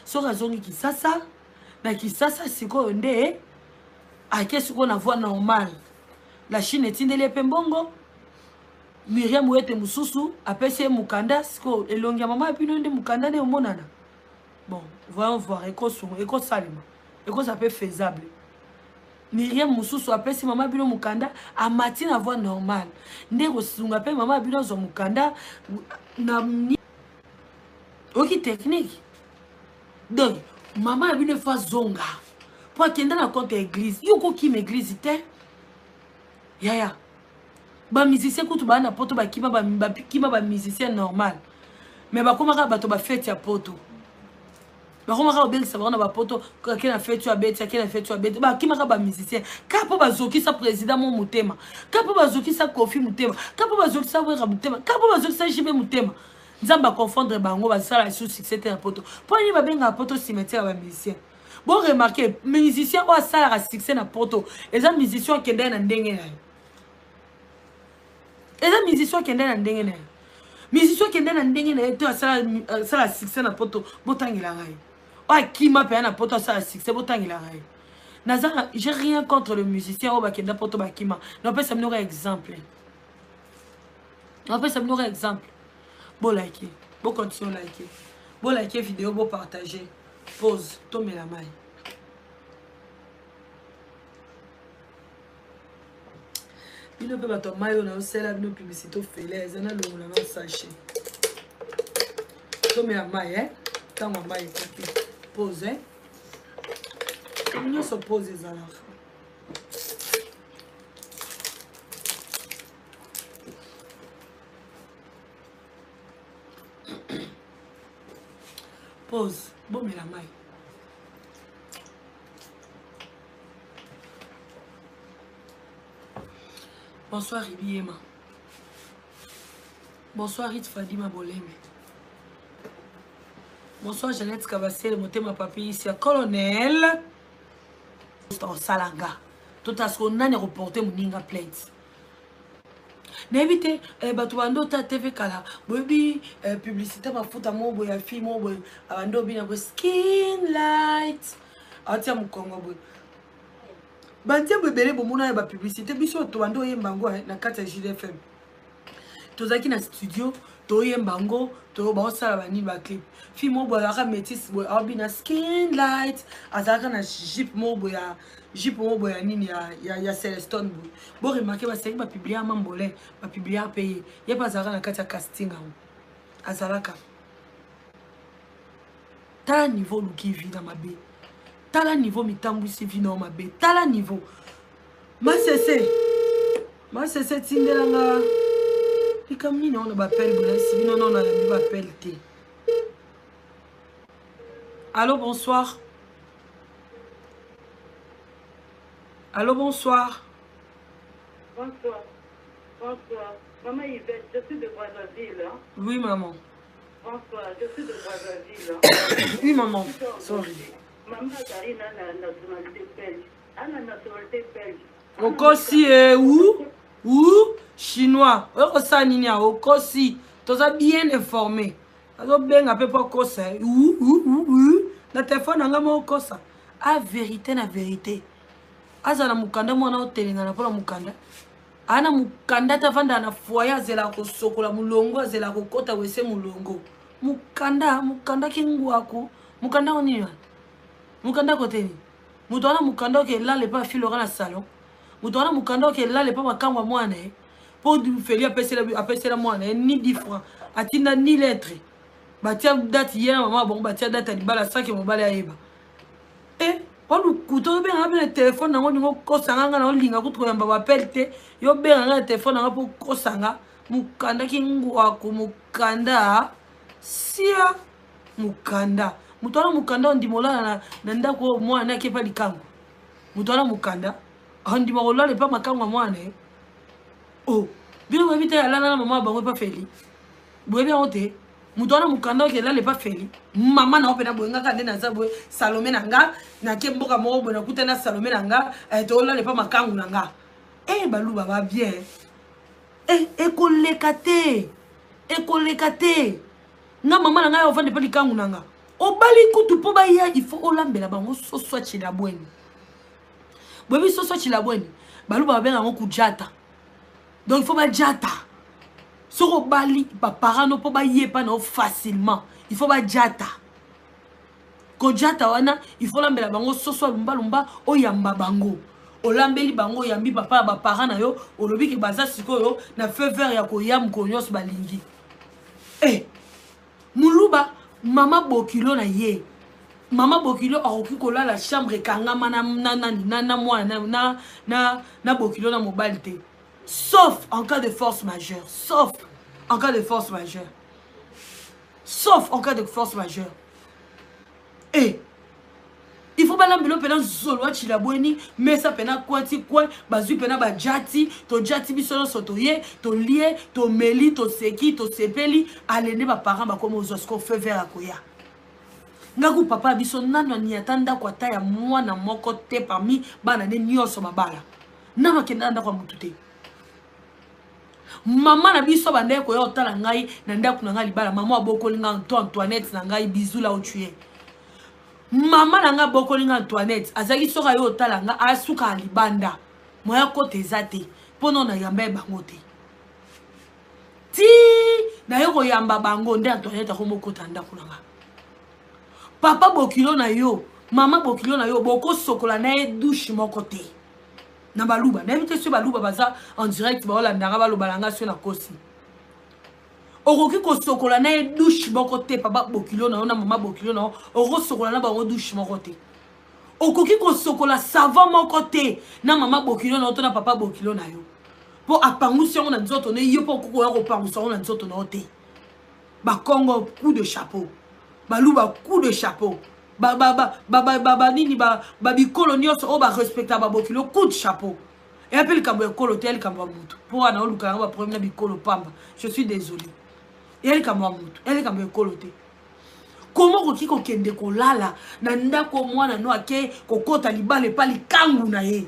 Soki azongi Kisasa, na Kisasa sikoyo nde ake sikoyo na voie normale. La Chine etindeli ye mpe mbongo. Miriam Wete mosusu apesi ye mokanda. Sikoyo elongi ya mama ya bino nde mokanda nde omonana. Bon, voyons voir, ekosunga, ekosalema, ekozala mpe faisable. Miriam mosusu apesi mama bino mokanda, amati na voie normale nde kosunga mpe mama bino azwa mokanda na oki technique. Donc mama ya bino efo azonga mpo akenda na compte ya église. Yo kokima église te, yaya. Bamusicien kutu baa na poto bakima, bakima bamusicien normal, mais bakomaka bato bafete ya poto, bakomaka kobengisa bango na bapoto. Ake na feti oyo abeti, ake na feti oyo abeti. Bakimaka bamusicien ka mpo bazokisa président mo motema, ka mpo bazokisa Kofi motema, ka mpo bazokisa Wera motema, ka mpo bazokisa JB motema. Nzambe aconfondre bango, basala lisusu succès te na poto. Mpo nini babengaka poto cimetière ya bamusicien? Bo remarquer, musicien oyo asalaka succès na poto eza musicien akendaki na ndenge na ye. Eza musicien akende na ndenge na ye. Musicien akende na ndenge na ye to asala succès na poto, botangela ngai oyo akima mpenza na poto asala succès, botangela ngai. Naza, j'ai rien contre le musicien oyo bakenda poto bakima. Napesa bino ka exemple, napesa bino ka exemple. Bolike, bocontinue like, bolike vidéo, bopartage. Pause, tomela mai. Bino mpe bato ya mai oyo naosala bino publicité ofele, eza nalongola na sachet. Tomela mai, eh? Ntango ya mai ekoki, pause, eh? Nyonso pause ezalaka. Pause, bomela mai. Bonsoir Ibiema, bonsoir Rit Fadima Boleme, bonsoir Jeannette Kabasele Motema Papi Isia Colonel. Osalanga tota siko nani akoporte moninga plainte? Nayebi te. Bato bando ota TV kala, boyebi publicité mafuta moko boye ya fille moko boye, abandi obina boye skin light, aotia mokongo boye, banzembo ebele bomona ya bapublicité. Biso tobandi oyemba yango na kati ya JDFM. Tozalaki na studio. Toyemba yango, to baosala banini baclip. Fille moko boye azalaka métisse boye, aobina skin light, azalaka na jupe moko boye ya jupe moko boye ya nini ya, ya, ya Celestone boye. Bo remarquer basengi bapublia Mambolin, bapublia mpe ye. Ye mpe azalaka na kati ya casting yango. Azalaka. Tala niveau oluki vie na mabe. Tala niveau mitambwisi vie na yo mabe. Tala niveau. Masese. Masese tindela nga. Likambo nini wana bapele bolayisi bino nano nayambi bapele te. Allô, bonsoir. Allô, bonsoir. Bonsoir. Bonsoir. Maman Yvette, je suis de Brazzaville. Hein? Oui, maman. Bonsoir, je suis de Brazzaville. Oui, maman. Sorry. Maman azali na nationalité belge. Ana nationalité belge. Okosi e ou ou chinois. Okosala nini awa okosi. Toza bien informé. Azobenga mpe mpo akosa. Ou ou ou na telefone na ngai moko okosa. A vérité na vérité. Azala na mokanda mwana otelengana mpo na mokanda. Ana mokanda te avandaka na foyer azelaka kosokola molongo azelaka kokota wese molongo. Mokanda, mokanda kingwaku. Mokanda ngo nini wana? Mokanda kote nini? Moto wana mokanda oke elala epa filora na salon. Moto wana mokanda oke elala epa makango ya mwana ye. Po Feli apesela apesela mwana ye ni 10 francs. Atinda ni lettre. Batia date ye na mama bango batia date ya libala sans que mobali ayeba. Eh, olukuta obenga mpe na telefone nango olingi okosa nga nga na olinga kutu koyamba bapele te yo obenga nga na telefone nanga mpo okosa nga mokanda kingwaku mokanda sia mokanda moto wana mokanda ondima olala na, na ndako oyo mwana ake epa likango moto wana mokanda ondima kolala epa makango ya mwana ye o oh, bino boyebi te alala na mama bango epa feli boyebi yango te moto wana mokanda oke elala epa feli mama na yo mpena boye ngaka nde naza boye salome na nga nake mboka moko boye nakuta na salome na nga eh, tolala epa makangu na nga e eh, baluba ba bien e ekoleka te ekoleka te nga mama na ngai ovanda epa likangu na nga obali kutu mpo baya il faut olambela bango soso ya chilabweni boyebi soso ya chilabweni baluba babenga yango kujata donc il faut bajata soki obali baparent no mpo bayepa na yo facilement il faut bajata kojata wana il faut olambela bango soso ya lumbalumba oyamba bango olambeli bango oyambi papa ya baparent na yo olobi ke baza sikoyo na feu vert ya koya mokolo nyonso balingi eh, muluba mama bokilo na ye mama bokilo akoki kolala chambre ekangama na, na, na, na, na mwana na, na, na, na bokilo na mobali te sauf en cas de force majeure sauf en cas de force majeure sauf en cas de force majeure eh il faut balambelo mpena zolo acila bweni mesa mpena kwati coin bazwi mpena bajati tojati biso nyonso toye tolie tomeli toseki tosepeli alende baparent bakomi ozwa siko feu vert akoya ngaku papa biso nanu aniata ndako ata ya mwana moko te parmi bana ne nyonso babala nanu akenda na ndako ya motu te mama na biso abandaki koya kotala ngai na ndako na ngai libala mama abokoli ngai anto antoinette na ngai bisous là où tu es mama na ngai abokoli ngai antoinette azalaki soki aye otala ngai asuka ya libanda moya kota eza te mpo nao nayamba ye bango te ti naye koyamba bango nde antoinette akomokota ndako na ngai papa bokilo na yo mama bokilo na yo bokosokola na ye douche moko te na baluba nayebi te soki baluba baza en direct baolanda nga baloba na nga soki nakosi okoki kosokola na ye douche moko te papa bokilo na yo na mama bokilo na yo okosokola na bango douche moko te okoki kosokola savon moko te na mama bokilo na yo to na papa bokilo na yo mpo apangusi yango na nzoto na yo mpo okoki koya kopangusa yango na nzoto na yo te bakongo coup de chapeau baluba coup de chapeau banini babikolo nyonso oyo barespecta babokilo coup de chapeau eya mpe likambo ya ekolo te ya likambo ya motu mpo wana oluka yango baproblème na bikolo pamba je suis désolé eya likambo ya motu eya likambo ya ekolo te koma okoki kokende kolala na ndako mwana no ake kokota libala epa likangu na ye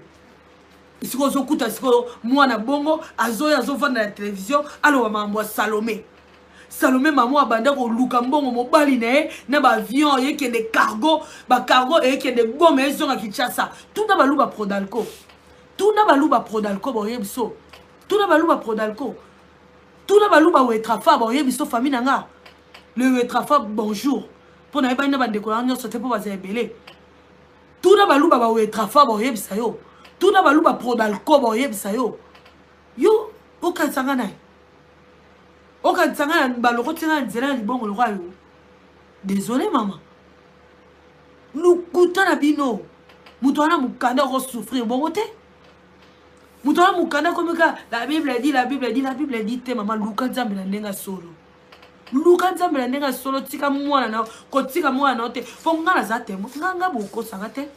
sikoyo ozokuta sikoyo mwana bongo azoya azovanda na televizio aloba makambo ya salome salome mama abanda koluka mbongo mobali na ye na baavion eyekende cargo bacargo eyekende goma ezonga kinshasa tuna baluba prodalco tuna baluba prodalco baoyebi so tuna baluba prodalco. Tuna baluba wetrafa baoyebi so famille na nga. Le wetrafa bonjour. Mpo nayebani na bandeko na nyonso te mpo baza ebele. Tuna baluba ba wetrafa baoyebisa yo. Tuna baluba prodalco baoyebisa yo. Yo okanisa nga naye. Okanisa nga na balokoti nga na nzela ya libongo lokola yo. Désolé mama. Lokuta na bino. Moto wana mokanda okosouffrir bongo te. Moto wana mokanda akomi kaka la Bible dit, la Bible dit, la Bible dit te mama luka Nzambe na ndenge ya solo. Luka Nzambe na ndenge ya solo, tika mwana na kotika mwana na yo te. Mpo nga naza témoin, nga nga bokosanga te.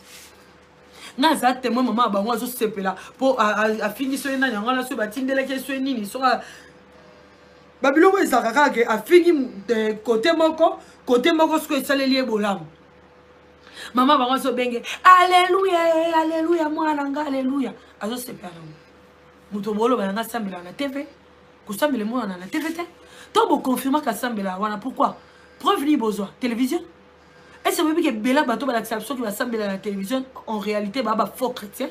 Nga naza témoin mama ya bango azosepela mpo afingi soki nani yango wana soki batindelaki ye soki nini soki babiloko ezalaka kaka ke afingi kote moko kote moko soki esaleli ye bolamu. Mama bango azobenge aleluya aleluya mwana nga aleluya azosepela nango. Moto boloba na nga asambelaka na TV, kosambela emonana na TV te. To bokonfirmaka asambela wana pourquoi? Preuve nini bozwa? Télévision? Est-ce que boyebi ke ebele bato balakisa soki basambela na télévision en réalité baa ba faux chrétien?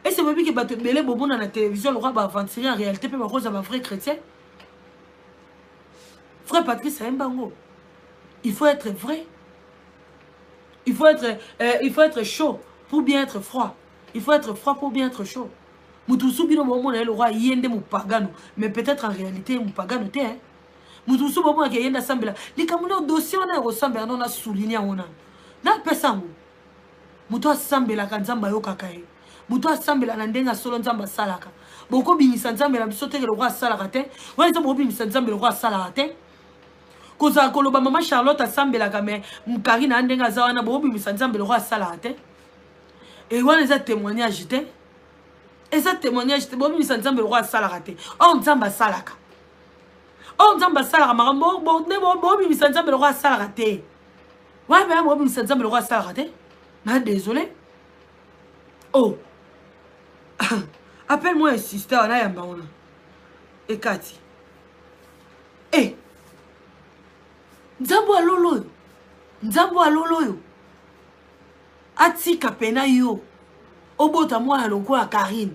Est-ce que boyebi ke bato ebele bomona na télévision lokola ba aventurier en réalité mpe bakozwa ba vrai chrétien? Frère Patrice ayemba yango. Il faut être vrai. Il faut être chaud pour bien être froid. Il faut être froid pour bien être chaud. Mutu mosusu bino bomona ye lokola ye nde mopagano, mais peut-être en réalité mopagano te. Hein? Mutu mosusu bomonaka ye nde asambela. Likambo nde dossier wana ya kosambela nano na souligne yango nano. Napesa yango. Moto asambelaka Nzambe ayokaka ye. Moto asambela na ndenge ya solo Nzambe asalaka. Bokobimisa Nzambe na biso te lokola asalaka te. Wana eza bokobimisa Nzambe lokola asalaka te. Kozala koloba mama Charlotte asambelaka mais Karine na ndenge aza wana bokobimisa Nzambe lokola asalaka te. E wana eza témoignage te. Eza témoignage te. Bokobimisa Nzambe lokola asalaka te. Or Nzambe asalaka. Or Nzambe asalaka makambo bokobimisa Nzambe lokola asalaka te. Wana mpe bokobimisa Nzambe lokola asalaka te. Na désolé. Oh. Appelle-moi un sister na yamba wana. Ekati. Eh. Nzambe alolo oyo. Nzambe alolo oyo. Atika pena yo. Obota mwana lokola Karine.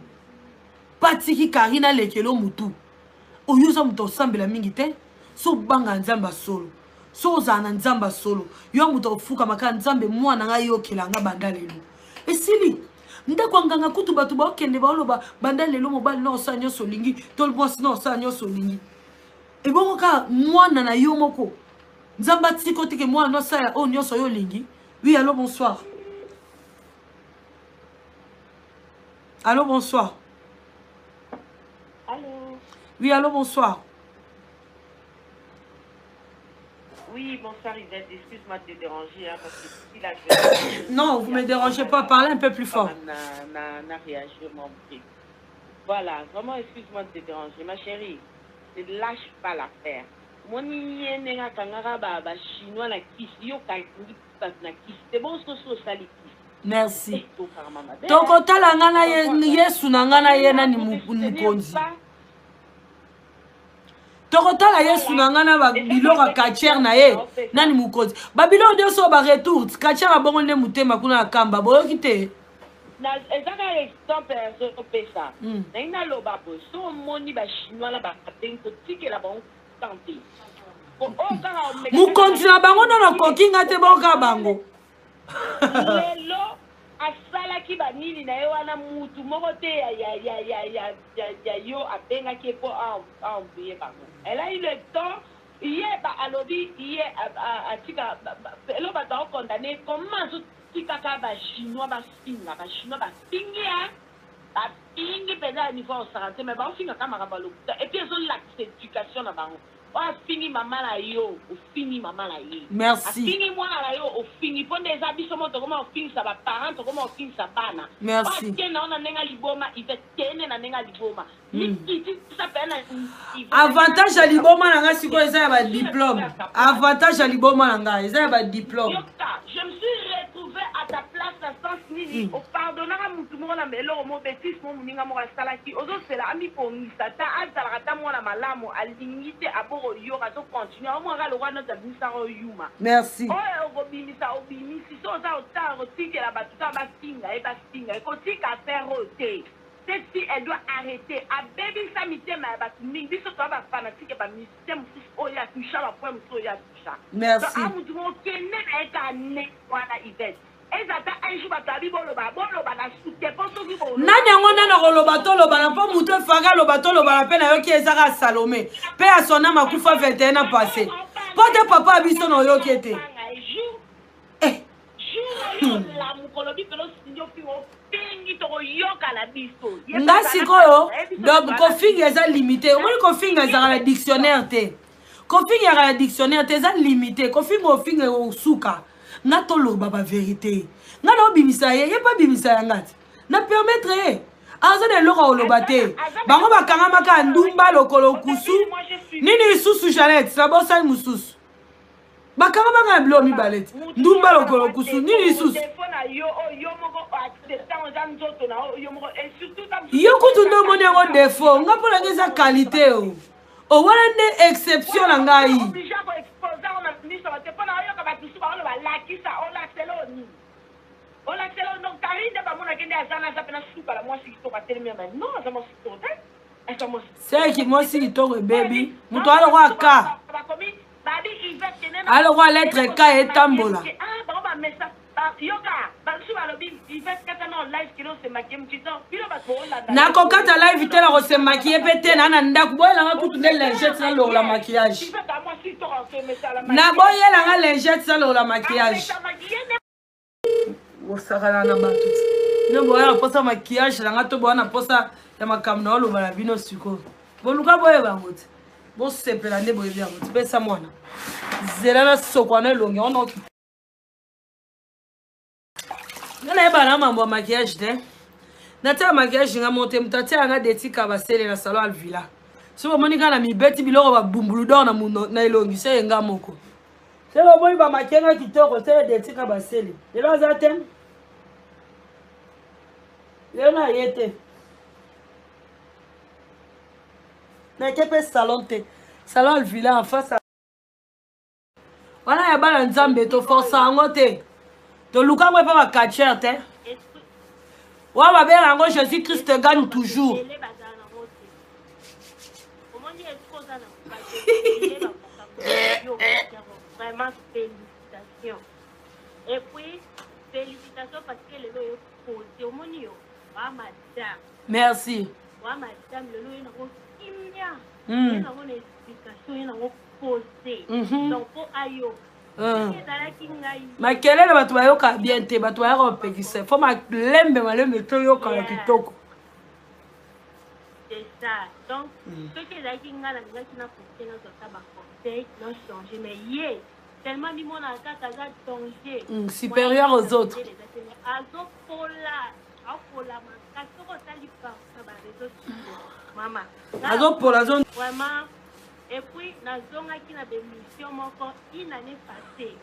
Patiki Karine alekelo mutu. Oyo oza moto osambela mingi te. So banga Nzambe solo. So ozala na Nzambe solo. Yo moto ofukama kaka Nzambe mwana nga yokela nga banda lelo. Esili. Ndako ya nganga kutu bato baokende baoloba banda lelo mobali na osala nyonso olingi to mwasi na osala nyonso olingi. Ebongo kaka mwana na yo moko. Nzambe atika otike mwana na osala oyo nyonso yo olingi. Oui, allô, bonsoir. Allô, bonsoir. Allô. Oui, allô, bonsoir. Oui, bonsoir Yvette, excuse-moi de te déranger, hein, parce que si là, je vais... Non, vous ne me dérangez pas, parlez un peu plus fort. Na réagi, mon prix. Voilà, vraiment, excuse-moi de te déranger. Ma chérie, ne lâche pas l'affaire. Moni yenenga kangara ba ba chinois na kisi yo kangi na kisi. C'est bon ce que sali kisi. Merci. Tokotala nga na Yesu na nga na ye nani mokonzi. Tokotala Yesu na nga na biloko ya quartier na ye nani mokonzi. Ba biloko nyonso ba retour quartier abongo nde motema kuna na kamba boyoki te. Eza kaka exemple azopesa. Nayi naloba boye so omoni ba chinois na ba bengi kotikela bango tante. Mokonzi na bango nano akoki nga te boka bango. Lelo asalaki banini na ye wana mutu moko te ya ya ya ya ya ya ya yo abengaki ye po a embrouiller bango. Elle a eu le temps ye ba alobi ye atika elo bato bao condamner comment azotikaka ba chinois bafinga ba chinois bafingi hein bafingi mpenza ya niveau ya kosaka te mais baofingaka makambo ya lokuta et puis ezolakisa éducation na bango. Oyo afingi mama na yo, ofingi mama na ye. Merci. Afingi mwana na yo, ofingi. Po nde eza biso moko tokoma kofingisa ba parents, tokoma kofingisa bana. Merci. Oyo akenda wana ndenge liboma, Yvette kende na ndenge liboma. Mikitisa pe na avantage ya liboma na nga sikoyo eza ya ba diplôme. Avantage ya liboma na nga eza ya ba diplôme. Yoka, je me suis retrouvée à ta place na sens nini, opardonnaka mutu moko na eloko moko betise moko moninga moko asalaki, ozosela amibongisa ta azalaka ta mwana malamu alingi te aboko yoka azo continuer omwaka lokola noti abimisaka oyuma. Merci. Oyo okobimisa obimisi so oza otala kotikela bato kaka bafinga ye bafinga ye kotika affaire oyo te. Cette fille elle doit arreter abebisa mitema ya batu mingi biso toza ba fanatique ya ba musicien mususu oyo ye atoucha ba point mususu oyo ye atoucha Merci. Donc a mutu moko kende na ye kaka ndenge wana Yvette eza ata un jour batu abi boloba boloba na su te po soki bo Nani yango nani akoloba tolobana mpo moto efaka aloba tolobana mpe nayoki eza kaka Salome mpe ya son ame akufa 21 ans passe mpo te papa ya biso na oyoki ete jour eh. Nga sikoyo donc kofinga eza limite omoni kofinga ezalaka na dictionnaire te kofinga ezalaka na dictionnaire te eza limite kofinga ofinga osuka nga toloba ba verite nga na obimisa ye ye mpe abimisa ya nga te na permettre ye aza na eloko akoloba te bango bakangamaka ndumba lokolo kusu nini lisusu janete nabosani mosusu bakanga banga na biloko mibale te ndumba lokolo kusu nini lisusu yo kutu nde omoni yango defo nga mpo na ngai eza qualité o o wana nde exception na ngai seki mwasi kitoko ebebi moto alokola ka alokola lettre k etambola nakokata live te nakosemakie mpe te naa na ndako boyelanga kutu nde lingette nalongola maquillage naboyelanga lingette nalongola maquillage bosakana na bato bino boya na mposa maquillage na nga to boya na mposa ya makambo na oloba na bino sikoyo boluka boyeba yango te bosepela nde boyebi yango te pesa mwana zela na sokwa na elongi yango naoki nga nayeba na mambo ya maquillage te natia maquillage nga mo te moto atia nga detika basele na salon alvila soki omoni kaka na mibeti biloko babumbulu dor na elongi seye nga moko Soki omoni ba makenga kitoko sele detika basele. Lelo aza te. Lelo na ye te. Nake pe salon te. Salon Alvila en face wana ya bana nzambe toforsa yango te toluka yango epa bacatcher te wana babenga yango jésus christ gagne toujours omoni esiko oza na yo vraiment félicitation et puis félicitation parce que lelo oyo pose omoni yo wa madame merci wa madame lelo oye nango kimia hmm. ye nango na explication ye nango pose mhm. donc mpo ayoka hmm. makelele bato bayokaka bien te bato bayaka kopekisa fo malembe malembe toyokaka kitoko C'est ça. Donc, mm. soki ezalaki nga nalingaki na profite nazwa ata ba conseil na changer mais ye tellement mimonaka kaka aza danger mm, supérieur aux autres azopola apola makasi soki otali na ba réseau sociaux mama azopola azo vraiment et puis nazongaki na bémission moko une année passée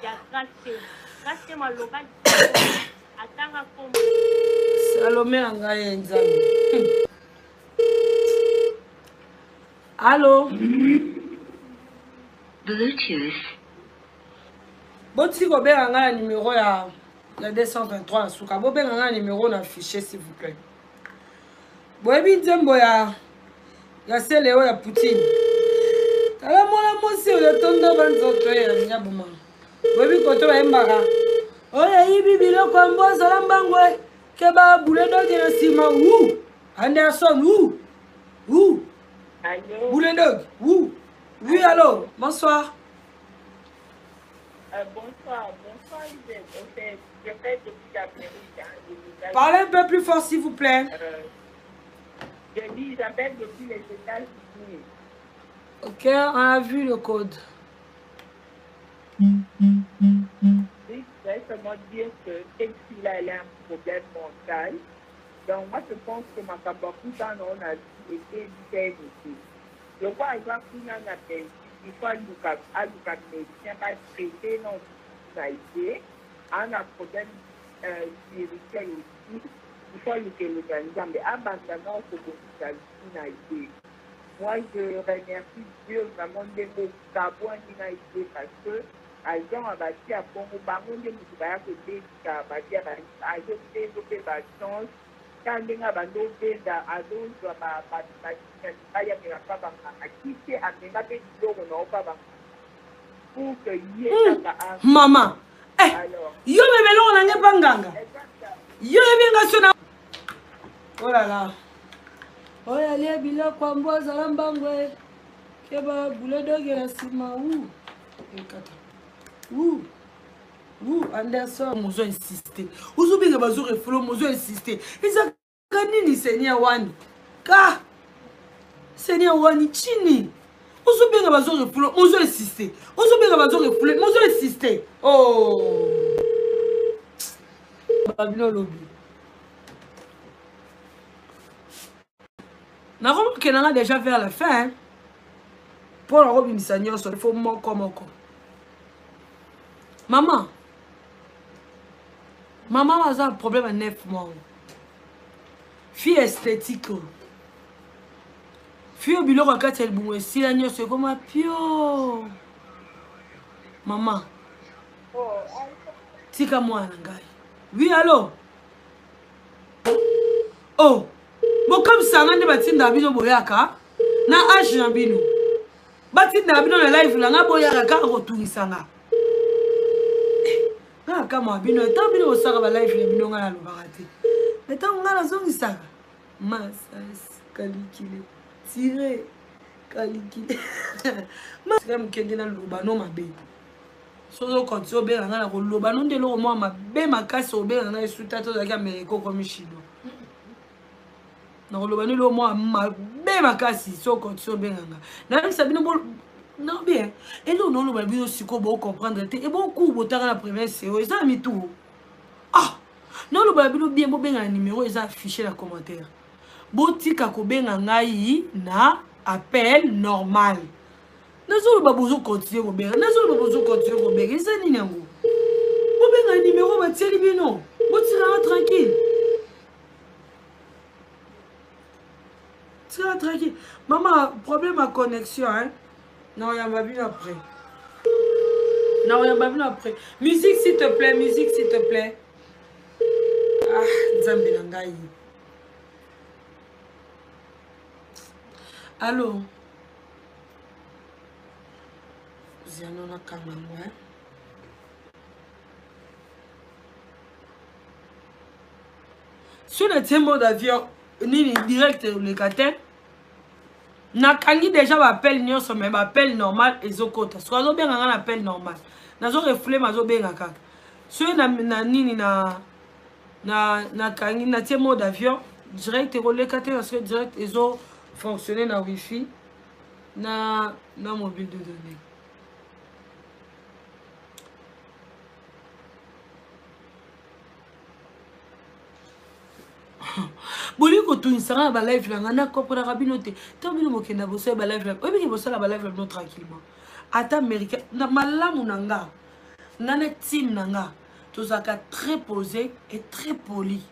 ya grâce te grâce te maloba atanga kombo salome na ngai ye nzambe allo Bluetooth. Botiki kobenga ngai na numero ya ya 223 na suka bobenga ngai na numero na fichier s'il vous plaît boyebi nzembo ya ya sele oyo ya poutine tala mwana mwasi oyo atonda banzoto ye alingi aboma boyebi koto bayembaka oyo ayibi biloko ya mbwa azala mbangu e keba bule doge na nsima wu anderson wu wu bule doge wu oui allo bonsoir Euh, bonsoir, bonsoir Lisette. En fait, je fais depuis l'Amérique. Hein, Parlez un peu plus fort s'il vous plaît. Euh, je dis, j'appelle depuis les États-Unis. Ok, on a vu le code. Oui, je voudrais seulement dire que cette fille-là, elle a un problème mental. Donc, moi, je pense que ma capacuta, on a été aussi. Je crois avoir kuna na Belgique, il faut aluka, aluka médecin, ba traiter non na ye, a un problème euh, spirituel aussi, il faut aluka elongi ya Nzambe, abanda nao kobongisa vie na ye. Moi, je remercie Dieu vraiment ndenge okabwani na ye parce que agent ya basi ya bongo bango nde moto baya kobebisa basi ya azopezo mpe bachance. Kaka ndenge abanda obenda azozwa ba ba mibali amema pa ba nganga kisi amema pe biloko na yo pa ba nganga pour que ye kaka a Mama eh alors yo mema eloko na ngai pa nganga yo yebi nga so na oh là là oyo alie biloko ya mbwa azala mbangu e keba buledoge na nsima u ekata u u Anderson mozo insiste ozobenga bazo refulo mozo insiste eza ka nini seigneur wani ka seigneur wani chini ozobenga bazo refoule ozo insiste ozobenga bazo refoule ozo insiste oh babino olobi nakomokenda nga déjà vers la fin mpo nakobimisa nyonso ifo moko moko mama mama aza na problème ya 9 mois fille esthétique oyo fille oyo biloko ya kati ya libumu esila nyonso ekoma pio mama tika mwana na ngai wi alo oh bokamwisaka nga nde batindaka bino boyaka na age na bino batindaka bino na live na nga boyaka kaka kotungisa nga eh, nga nakamwa bino ntango bino bosaka ba live na bino nga nalobaka te me ntango nga nazongisaka masas kalikile tire kalikile masika moke nde naloba no mabe soki okonti obenga nga na koloba no nde eloko mwa mabe makasi obenga nga esuta te ozalaki amerika okomi chinois nakoloba nini mwa mabe makasi soko so obenga nga nayebisa bino non bien eloko naoloba bino sikoyo bocomprendre te eboku botanga na première seo eza na mitu ah naoloba bino bien bobenga na numero eza affiche na commentaire botika kobenga ngai na appel normal nazoloba bozo continue kobenga nazoloba bozo continue kobenga eza nini yango bobenga numero batieli bino botikanga tranquille tika tranquille mama problème ya connexion hein nakoyamba bino après nakoyamba bino après musique s'il te plaît musique s'il te plaît ah nzambe na ngai allo ziano nakanga yango hein soki natie mode avion nini direct oleka te nakangi deja baappel nyonso mais baappel normal ezokota soki azobenga nga na appel normal nazo refoule ma azobenga kaka soki na, na nini na na nakangi natie mode avion direct ekoleka te parce que direct ezo fonctionner na wifi na na mobile de données bolingi kotungisa nga na balive na ngai nakomprenaka bino te ntango bino bokenda bosala balive na oyebiki bosala balive na bino tranquillement ata américain na malamu na nga nga na team na nga tozalaka très posé et très poli.